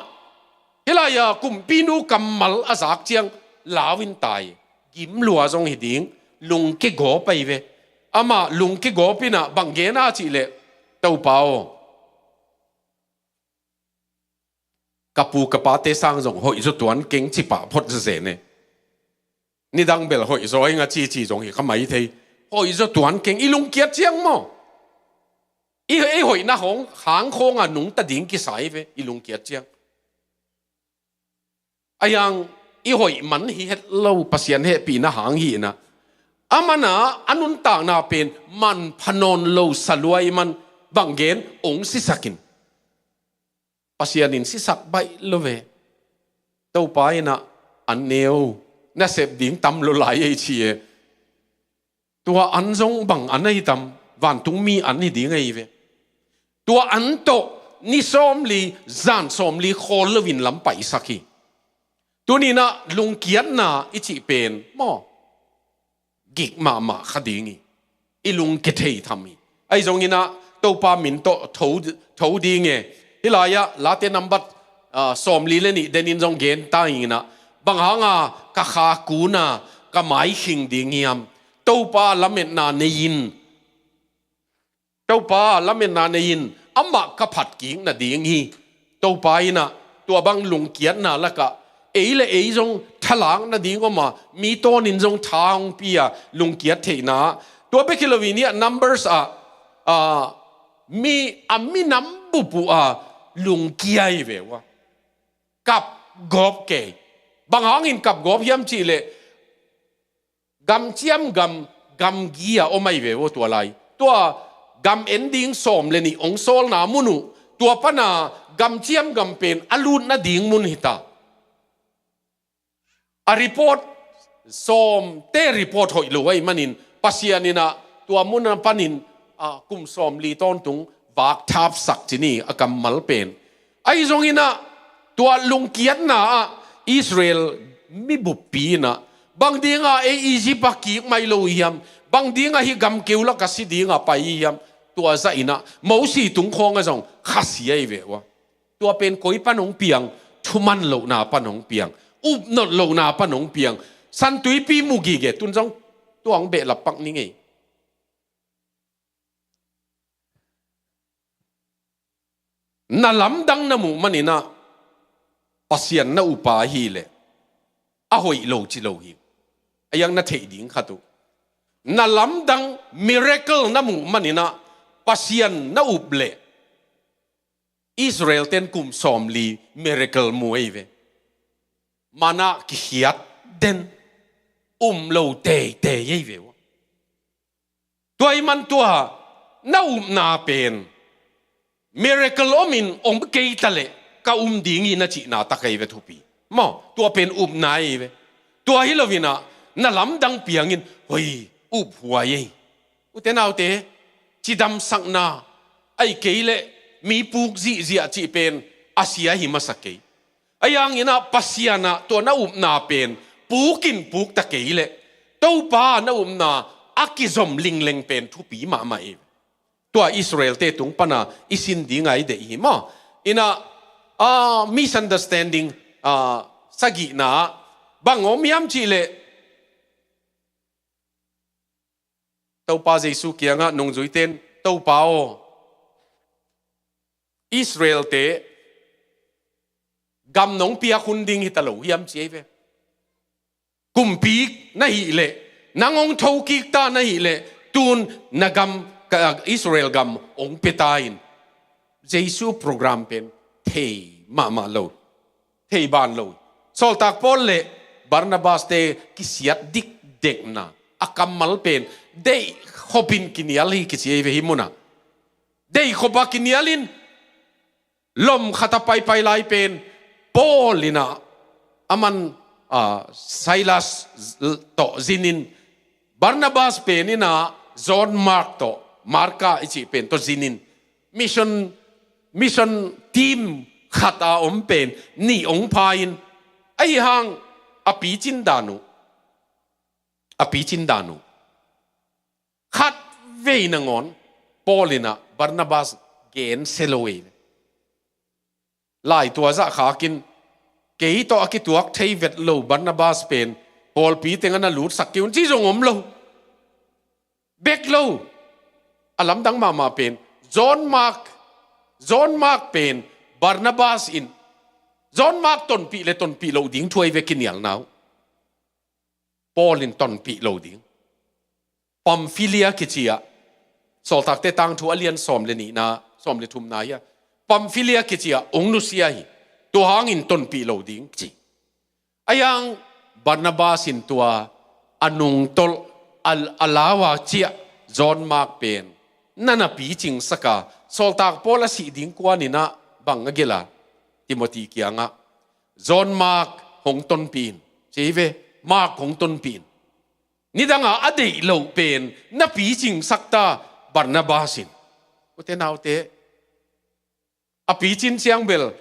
hih lai-a kumpinu kammal a zak ciang lau in tai, gim lua zong hi ding, lungkia gawp ahi ve. Amah lungkia gawp in ah bang gen a cih leh, Topa aw, ka pu ka pate sang zong hoih zaw tuan keng ci pah phot zezen e. Nidang bel hoih zaw ing a cici zong hi kha mai thei. Hoih zaw tuan keng, i lungkiat ciang maw? I, i hoihna hong, hang khawng a nungta ding kisai ve, i lungkiat ciang. Ahi hang i hoih man hi het lo, Pasian hehpihna hang hi in ah, a man ah a nuntakna pen manpha nawn lo sa lua i man, bang gen, hong sisak in. Pasian in sisak baih lo ve. Topa in ah, an neu, na sep ding tam lo lai ei ci e. Tua an zong bang an ahi tam, vantungmi an hi ding ahi ve. Tua an tawh ni sawmli, zan sawmli khawl loin lam paisak hi. Tuni in ah lungkiatna i cih pen maw, gik mahmah kha ding hi. I lungkia thei tham hi. Ahi zongin ah Topa min tawh tho, tho ding e. Hih lai-ah Late nambat, a, sawmli le nih denin zong gen ta ing in ah, bang hanga ka kha kun a ka mai khing ding hiam? Topa lametna nei in, Topa lametna nei in, amah ka phat kik nading hi. Topa in ah tua bang lungkiatna lakah ei le ei zong thalak nading om a, mi tawnin zong tha hong pia, lungkiat theihna. Tua bek hi loin hih ah Numbers ah, a, mi, a minam bup uh a lungkia hi ve uh a, kap gawp kei. Bang hangin kap gawp hiam cih leh, gamciam gam, gamgi a om ahi ve uh tua lai. Tua gam en ding sawm le nih hong sawlna mun uh, tua pana gamciam gam pen a lut nading mun hi ta. A report, sawmte report hoih lo ahih manin, Pasian in ah tua mun a panin, a, kum sawmli tawntung vak thapsak ci ni a kammal pen. Ahi zongin ah tua lungkiatna ah Israel mi buppi in ah, bang dinga ei Egypt ah kik mai lo hiam, bang dinga hih gamkeu lakah si dinga pai hiam, tua zah in ah Mosi tung khawng ah zong khasia hi ve uh a. Tua pen koi pan hong piang, thuman lohna pan hong piang, upnot lohna pan hong piang, San Tuipi mu gige, tun zong tua hong behlap pak ni ngei. Na lamdang na muh manin ah Pasian na up a hi leh, a hoih lo ci lo hi. A iang na theih ding khat uh. Na lamdang miracle na muh manin ah Pasian na up leh, Israel ten kum sawmli miracle mu ahi ve. Mana kikhiat den, um lo teitei ahi ve uh. Tua ahih man tua na upna pen miracle omin om kei ta leh ka um ding hi na cihna tak ahi ve thupi. Maw, tua pen upna ahi ve. Tua hi loin ah na lamdang piangin, hoi, uphuai ei. Ute naute, cidamsakna, ahih kei leh mi puk zihziah cih pen a sia hi masa kei. Ahi hangin ah Pasian ah tua na upna pen pukin puk ta kei leh, Topa na upna a kizom lingleng pen thupi mahmah hi. Tua Israel-te tung pana i sin dinga i deih hi maw. In ah, ah, misunderstanding, ah, sagihna ah bang om hiam cih leh, Topa Jesu kiangah nungzuite in, "Topa aw, Israelte gam nong piak hun ding hi ta lo hiam?" ci ei ve. "Kumpi na hih leh, nang hong thokik ta na hih leh, tun na gam, ka Israel gam hong pia ta in." Jesu program pen thei mahmah lo, thei ban lo. Sawltak Paul le Barnabas te kisiat dikdekna, a kammal pen deih khopin kinial hi kici ei ve hih munah. Deih khopa kinial in lom khata paipai lai pen Paul inah, aman, ah, Silas tawh zinin, Barnabas pen inah John Mark tawh, Marka i cih pen tawh zinin, mission, mission team khata om pen nih hong pha in, ahi hang a picin dan uh, a picin dan uh khat vei nangawn Paul inah Barnabas gensia lo ei. Lai tua zah khakin kei tawh a kituak thei vet lo Barnabas pen pawlpi tengah na lutsak kei un ci zong om lo. Bek lo. A lamdang mahmah pen John Mark, John Mark pen Barnabas in, John Mark tonpih le tonpih loh ding thu ei ve kinialna uh. Paul in tonpih lo ding. Pamfilia kici ah, Sawltakte Tangthu a lian sawm le nihna, sawm le thumna hi a, Pamfilia kici ah hong nusia hi. Tua hangin tonpih lo ding ci. Ahi hang Barnabas in tua a nungtolh a, a lau a ciah John Mark pen na na picingsak a, Sawltak Paul a sih ding kuan inah bang a gelh a, Timothy kiangah, "John Mark hong tonpih in," ci ei ve. "Mark hong tonpih in. Nidanga a deih loh pen na picingsak ta, Barnabas in." Ute naute, a picin ciang bel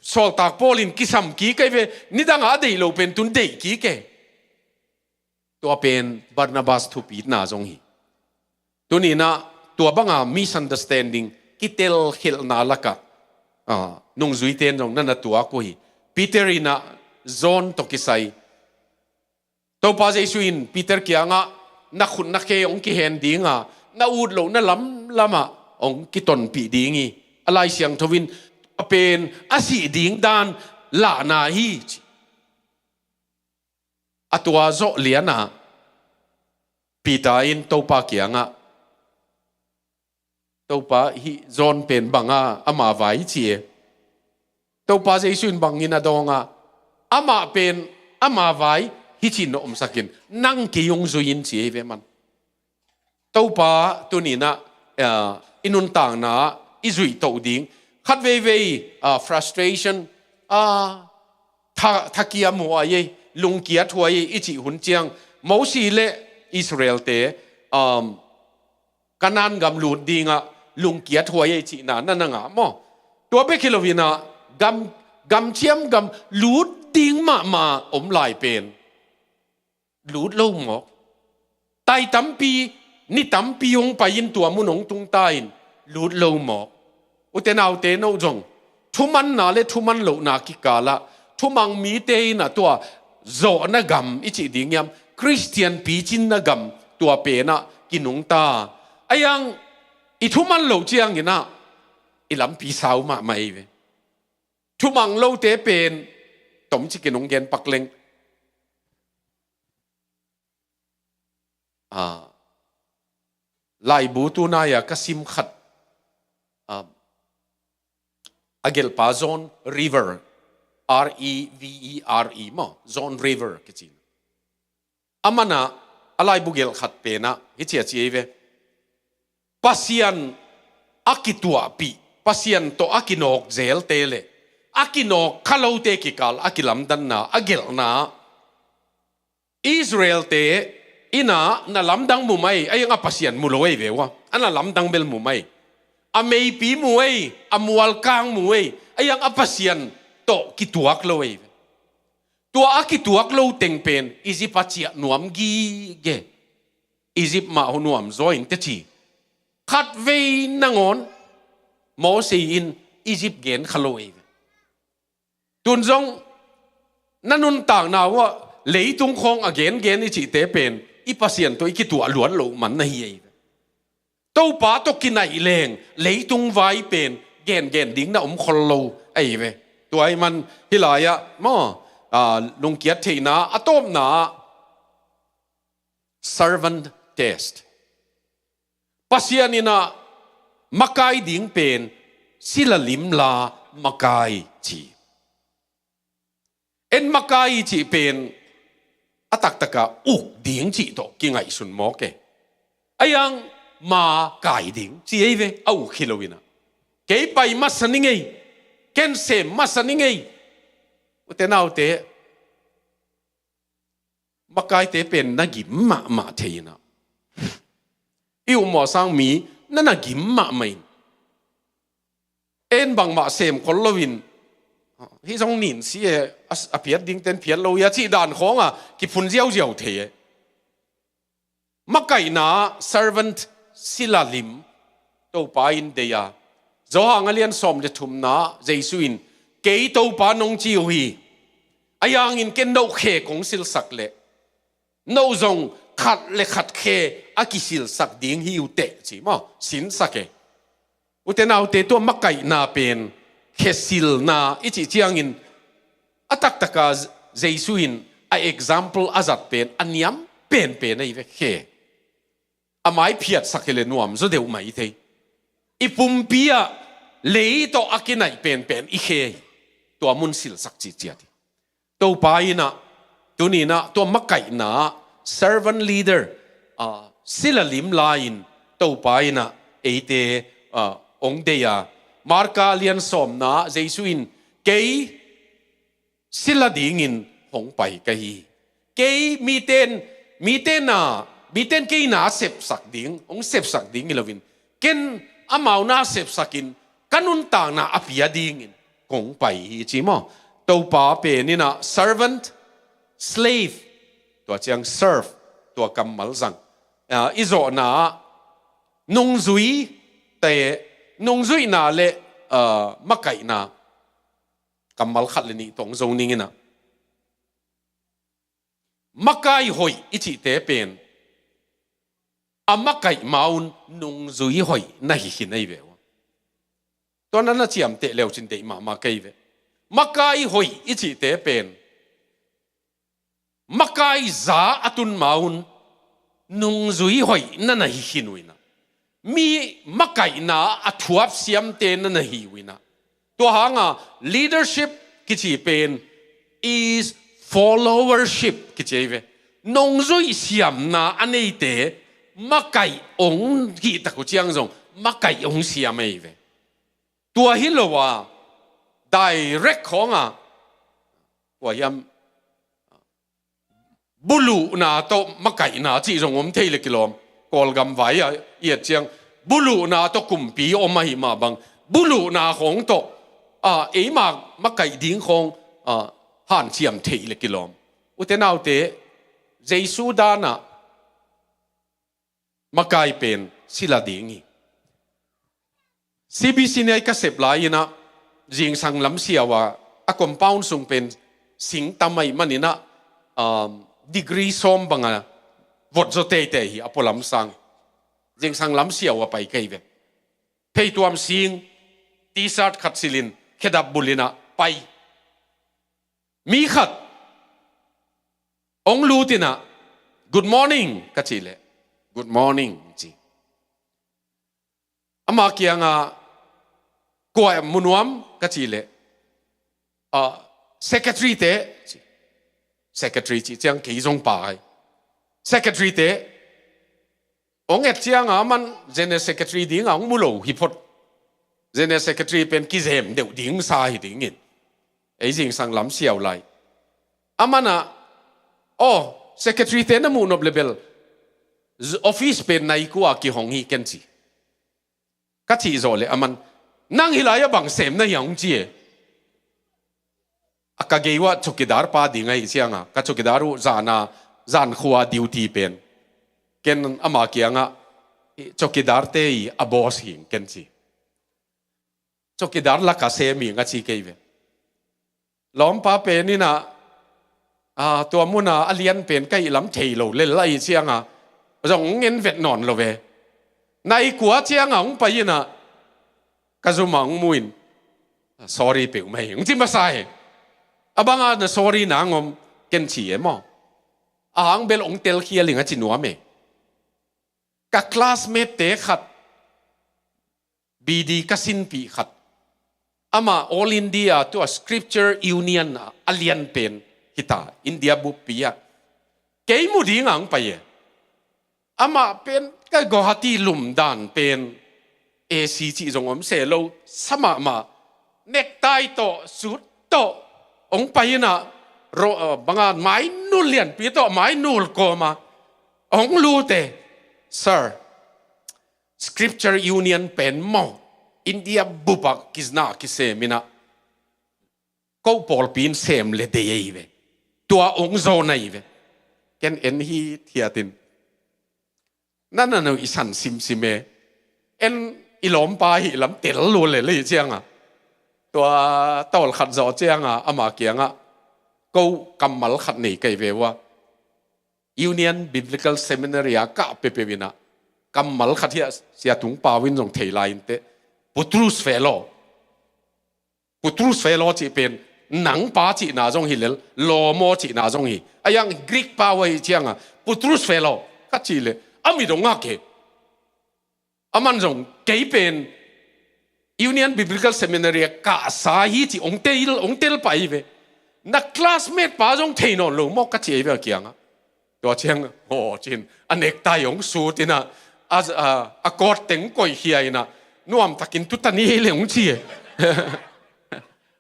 Sawltak Paul in kisam kik ei ve, nidanga a deih loh pen tun deih kik e. Tua pen Barnabas thupitna zong hi. Tuni inah tua banga misunderstanding, kitelkhialhna lakah, ah, nungzuite in zong na na tuak uh hi. Peter inah John tawh kisai, Topa Jesu in Peter kiangah, "Na khut na khe hong kihen ding a, na ut loh na lamlamah hong kitonpih ding hi. A Lai Siangtho in a pen a sih ding dan lahna hi," ci. A tua zawh lianah Peter in Topa kiangah, "Topa, hih John pen banga ama vai ci e." Topa Jesu in bangin a dawng a, "Amah pen ama vai hi ci-in na omsak in, nang kei hong zui in," ci ei ve man. Topa tuni inah, ah, i nuntakna i zuih toh ding, khat veivei, ah, frustration, ah, tha, thakia muh ai ei, lungkiat huai ei i cih hun ciang, Mosi le Israelte, um, Kanaan gam lut dingah lungkiat huai ei cihna na na ngah maw? Tua bek hi lo inah gam, gam ciam gam lut ding mahmah om lai pen lut lo mawk. Tai tampi, ni tampi hong pai in tua mun hong tung ta in lut lo mawk. Ute naute, no zong thumanna le thuman lohna kikalah thumang mite inah tua zawhna gam i cih ding hiam, Khristian picinna gam tua penah kinungta. Ahi hang i thuman loh ciang inah i lampi sau mahmah ei ve. Thumang lote pen tomcik in hong gen pak leng. Ah, laibu tunai-a ka sim khat, ah, a gelhpa John Revere, R E V E R E maw, John Revere kici. Aman ah a laibu gelh khat penah hici a ci ei ve. Pasian a kituahpih, Pasian tawh a kinawk zelte le a kinawk kha lote kikal a kilamdanna, a gelhna, Israelte inah na lamdang mu mai, ahi hang a Pasian mu lo ei ve ua. A na lamdang bel mu mai. A meipi mu ei, a mualkang mu ei, ahi hang a Pasian tawh kituak lo ei ve. Tua a kituak lo teng pen Egypt ah ciah nuam gige. Egypt mah hong nuam zaw in teci. Khat vei nangawn Mosi in Egypt gen kha lo ei ve. Tun zong na nuntakna uah leitung khawng a gengen i cihte pen i Pasian tawh i kituah luat loh man na hi ei ve. Topa tawh kinaih leng leitung vai pen gengen ding na om khol lo ei ve. Tua ahih man hih lai-ah maw, aa, lungkiat theihna a tawpna ah servant test. Pasian in ah makai ding pen sila limla makai ci. En makai cih pen a taktak a uk ding cih tawh kingaihsun mawk e. Ahi hang makai ding ci ei ve, a uk hi lo in ah. Kei pai masa ning ei, ken sem masa ning ei. U te nau te, makaite pen na gim mahmah thei in ah, i upmawh sang mi na na gim mahmah in, en bangmah sem khol lo in, hih zong nin si e, a, a phiat ding ten phiat lo hi a cih dan khawng a kiphun ziauziau thei e. Makaihna servant sila lim Topa in deih a. Johan a lian sawm le thumna Jesu in, "Kei Topa nong ci uh hi. Ahi hangin ken note khe kong silsak leh note zong khat le khat khe a kisilsak ding hi uh teh," ci maw, sinsak e. U te nau te, tua makaihna pen khe silna i cih ciangin a taktak a Jesu in a example a zat pen a niam penpen ahi ve, khe. A mai phiatsak hi leh nuam zaw deuh mai thei. I pumpi ah lei tawh a kinaih penpen i khe hi. Tua mun silsak cihciat hi. Topa in ah tuni in ah tua makaihna servant leader, ah, sila limla in Topa in ah eite, ah, hong deih a. Marka lian sawmna Jesu in, "Kei sila dingin hong pai ka hi. Kei miten, miten na, miten kei na sepsak ding, hong sepsak ding hi loin, ken amau na sepsakin ka nuntakna a pia dingin kong pai hi," ci maw. Topa pen in ah servant, slave, tua ciang serve, tua kammal zang. Ah, i zawhna ah nungzui te, nungzuihna le, ah, makaihna kammal khat le nih tawh hong zo ning in ah. Makai hoih i cihte pen a makaih ma-un nungzui hoih na hi khin ahi ve uh. Tua na na ciamteh leucin deih mahmah kei ve. Makai hoih i cihte pen makai za a tun ma-un nungzui hoih na na hi khin uh in ah. Mi makaihna a thuap siamte na na hi uh in ah. Tua hanga leadership kici pen is followership kici ahi ve. Nungzuih siamna a neite makaih hong hih tak uh ciang zong makaih hong siam ahi ve. Tua hi lo a direct khawng a, tua hiam, buluhna tawh makaihna cih zong om thei le kilawm. Kawlgam vai-ah i et ciang buluhna tawh kumpi om ahih mah bang, buluhna khawng tawh, ah, eima makaih ding khawng, ah, hanciam thei le kilawm. U te nau te, Jesu dan ah makai pen sila ding hi. C B C nei ka sep lai in ah zingsang lam siau a, a compound sung pen sing tam ahih man in ah, um, degree sawm bang a vot zaw teitei hi, a pualam sang. Zingsang lam siau a pai kei ve. Pheituam sing, T-shirt khat silhin, khedap bul in ah pai. Mi khat hong lut in ah, "Good morning," ka cih leh, "Good morning," ci. Ama kiangah, "Kua mu nuam?" ka cih leh, "Ah, secretary te," ci. Secretary cih ciang kei zong pa ai. "Secretary te." Hong et ciangah aman General Secretary dingah hong mu lo hi phot. General Secretary pen kizem deuh ding sa hi dingin, ei zingsang lam siau lai. Aman ah, "Aw, secretary te na muh nop le bel, z-, office pen nai kua kihong hi ken," ci. Ka cih zawh leh aman, "Nang hih lai-ah bang sem na hiam?" hong ci e. A ka gei uah chowkidar pa ding ahih ciangah, ka chowkidar uh zana, zankhua duty pen. Ken ama kiangah, "Chowkidar te i a boss hi ing ken," ci. "Chowkidar laka sem ing," a ci kei ve. Lawmpa pen in ah, Ah, tua muna a lian pen ka ih lam thei lo lel a ih cianga zong hong en vet nawn lo ve. Nai kua cianga hong pai inah ka zuma hong mu in, "Sorry peuhmah hi," hong ci masa hi. "A banga na sorry nang om?" ken ci e maw. "A hang bel hong telkhial ing," a ci nuam e. Ka classmate te khat, B D ka sinpih khat, amah All India tua Scripture Union a lian pen hita, India buppi ah. Kei mu dinga hong pai e. Amah pen ka Guwahati lum dan pen A C cih zong om se lo sa mahmah, necktie tawh, suit tawh hong pai inah, ro-, uh, banga mainul lianpi tawh mainul kawma hong lut e. "Sir, Scripture Union pen maw, India bup ah kizna kisem inah, ko pawlpi in sem le dei ahi ve. Tua hong zawn ahi ve." Ken en hithiat in, "Na na nuihsan simsim e. En i lawmpa hi lam tel lua le lei cianga." Tua tawlkhat zawh cianga ama kiangah, "Ko kammal khat nei kei ve ua. Union Biblical Seminary a kah peuhpeuh inah kammal khat hi a, Sia Tung Pau in zong thei lai inteh, Putrus Fellow." Putrus Fellow cih pen nangpa cihna zong hi lel, lawmaw cihna zong hi. A yang Greek pau ahi cianga Putrus Fellow ka cih leh a mit hong ngak e. Aman zong kei pen Union Biblical Seminary a kahsa hi cih hong tel, hong tel pah hi ve. "Na classmate pa zong thei nawn lo maw?" ka ci ahi ve a kiangah. Tua ciang, "Aw," ci-in a necktie hong sut inah, a, a, a coat teng koihkhia inah, "Nuamtakin tutan hi ei leh," hong ci e.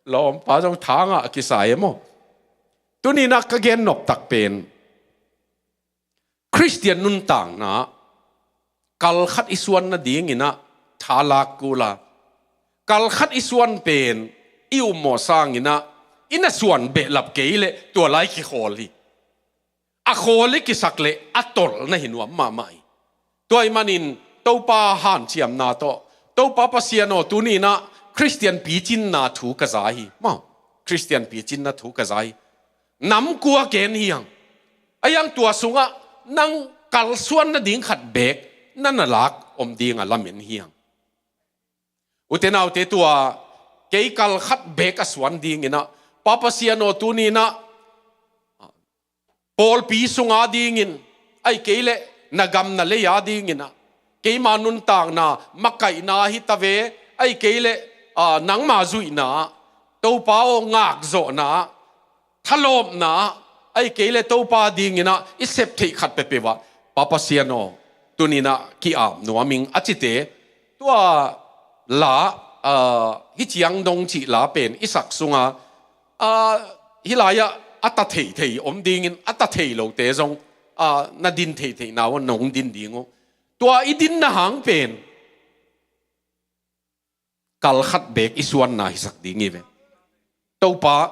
Lawmpa zong tha ngah a kisa e maw. Tuni inah ka gen noptak pen, Khristian nuntakna ah kal khat i suan nading inah tha lak kul a, kal khat i suan pen i upmawh sang inah i na suan behlap kei leh tua lai kikhawl hi. A khawl i kisak leh a tolh na hi nuam mahmah hi. Tua ahih manin Topa hanciamna tawh, "Topa Pasian aw, tuni inah Khristian picinna thu ka za hi maw. Khristian picinna thu ka za hi. Nam kua gen hi hang. A yang tua sungah nang kalsuan nading khat beek na na lak om ding a lamen hi hang." Ute naute, tua kei kal khat beek a suan ding inah, "Pa Pasian aw, tuni inah pawlpi sunga dingin, ahih kei leh na gam na lei a ding inah, keima nuntakna makaihna hi ta ve, ahih kei leh, aa, nangma zuihna ah, Topa aw, ngakzawhna ah, thalawpna ah, ahih kei leh Topa ding inah i sep theih khat peuhpeuh ah, Pa Pasian aw, tuni inah ki-ap nuam ing," a cite, tua la, aa, hih ciang dong cih la pen i sak sunga, aa, hih lai-ah a ta theihtheih om dingin, a ta thei lote zong, aa, na din theihtheihna uh ah nong din ding uh. Tua i dinna hang pen kal khat beek i suanna hisak ding hi ve. "Topa,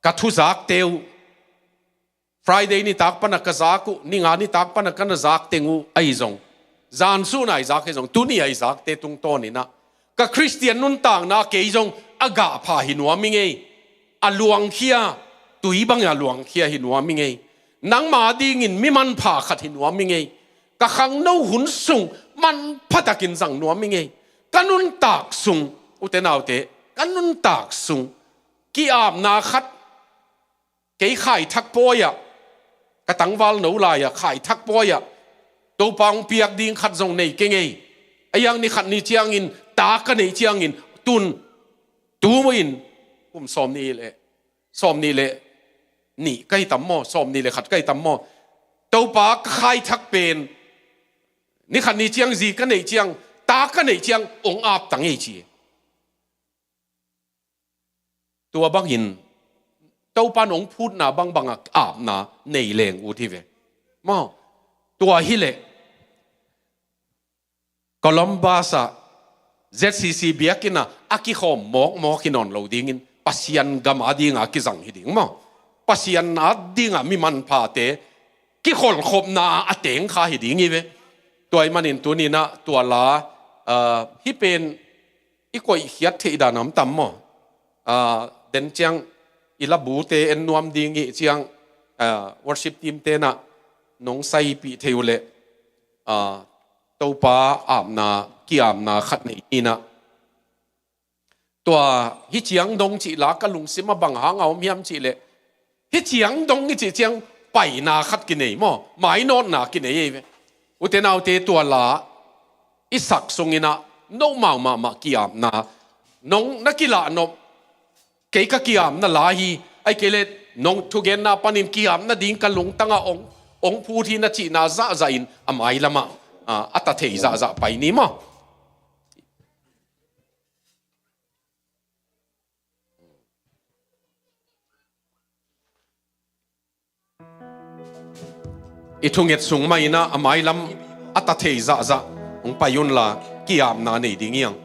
ka thuzakte uh, Friday nitak pana ka zak uh, ninga nitak pana ka na zak teng uh ahi zong, zan sun a i zak ahi zong, tuni a i zakte tungtawn inah ka Khristian nuntakna kei zong a gahpha hi nuam ing ei. A luangkhia, tui bangin a luangkhia hi nuam ing ei. Nangma dingin mi manpha khat hi nuam ing ei. Ka khangno hun sung manpha takin zang nuam ing ei. Ka nuntak sung, ute naute, ka nuntak sung ki-apna khat, kei khaithak pawi-ah, ka tangval no lai-ah khaithak pawi-ah Topa hong piak ding khat zong nei keng ei. A yang ni khat ni ciangin ta ka neih ciangin, tun, tu in kum sawm nih leh, sawm nih leh nih ka hi tam maw, sawm nih leh khat ka hi tam maw, Topa ka khaithak pen ni khat ni ciang zi ka neih ciang, ta ka neih ciang hong ap tang ei," ci. Tua bangin Topa in hong phutna bangbang a apna nei leng ut hi ve. Maw, tua hi leh Columbus ah Z C C biakinn ah a kikhawm mawkmawk hi nawn lo dingin Pasian gam a dinga kizang hi ding maw. Pasian a dinga mi manphate kikholhkhopna a teng kha hi ding hi ve. Tua ahih manin tuni inah tua la, aa, hih pen i koihkhiat theih dan a om tam maw? Aa, den ciang i labute en nuam ding i ciang, ah, worship team tenah nong saipih thei uh leh, ah, Topa apna, kiapna khat nei inah. Tua hih ciang dong cih la ka lungsim ah bang hang a om hiam cih leh, hih ciang dong i cih ciang paina khat kinei maw, mainawtna kinei ei ve. Ute naute, tua la i sak sung inah nomau mahmah kiapna, nong na kilah nop, kei ka kiapna la hi, ahih kei leh nong thugenna panin kiapna ding ka lungtang ah ong, ong phut hi na cihna zahzah in a mailam ah, ah, a ta thei zahzah pai ni maw. I thunget sung mah inah a mailam a ta thei zahzah hong pai unla, kiapna nei ding hi hang.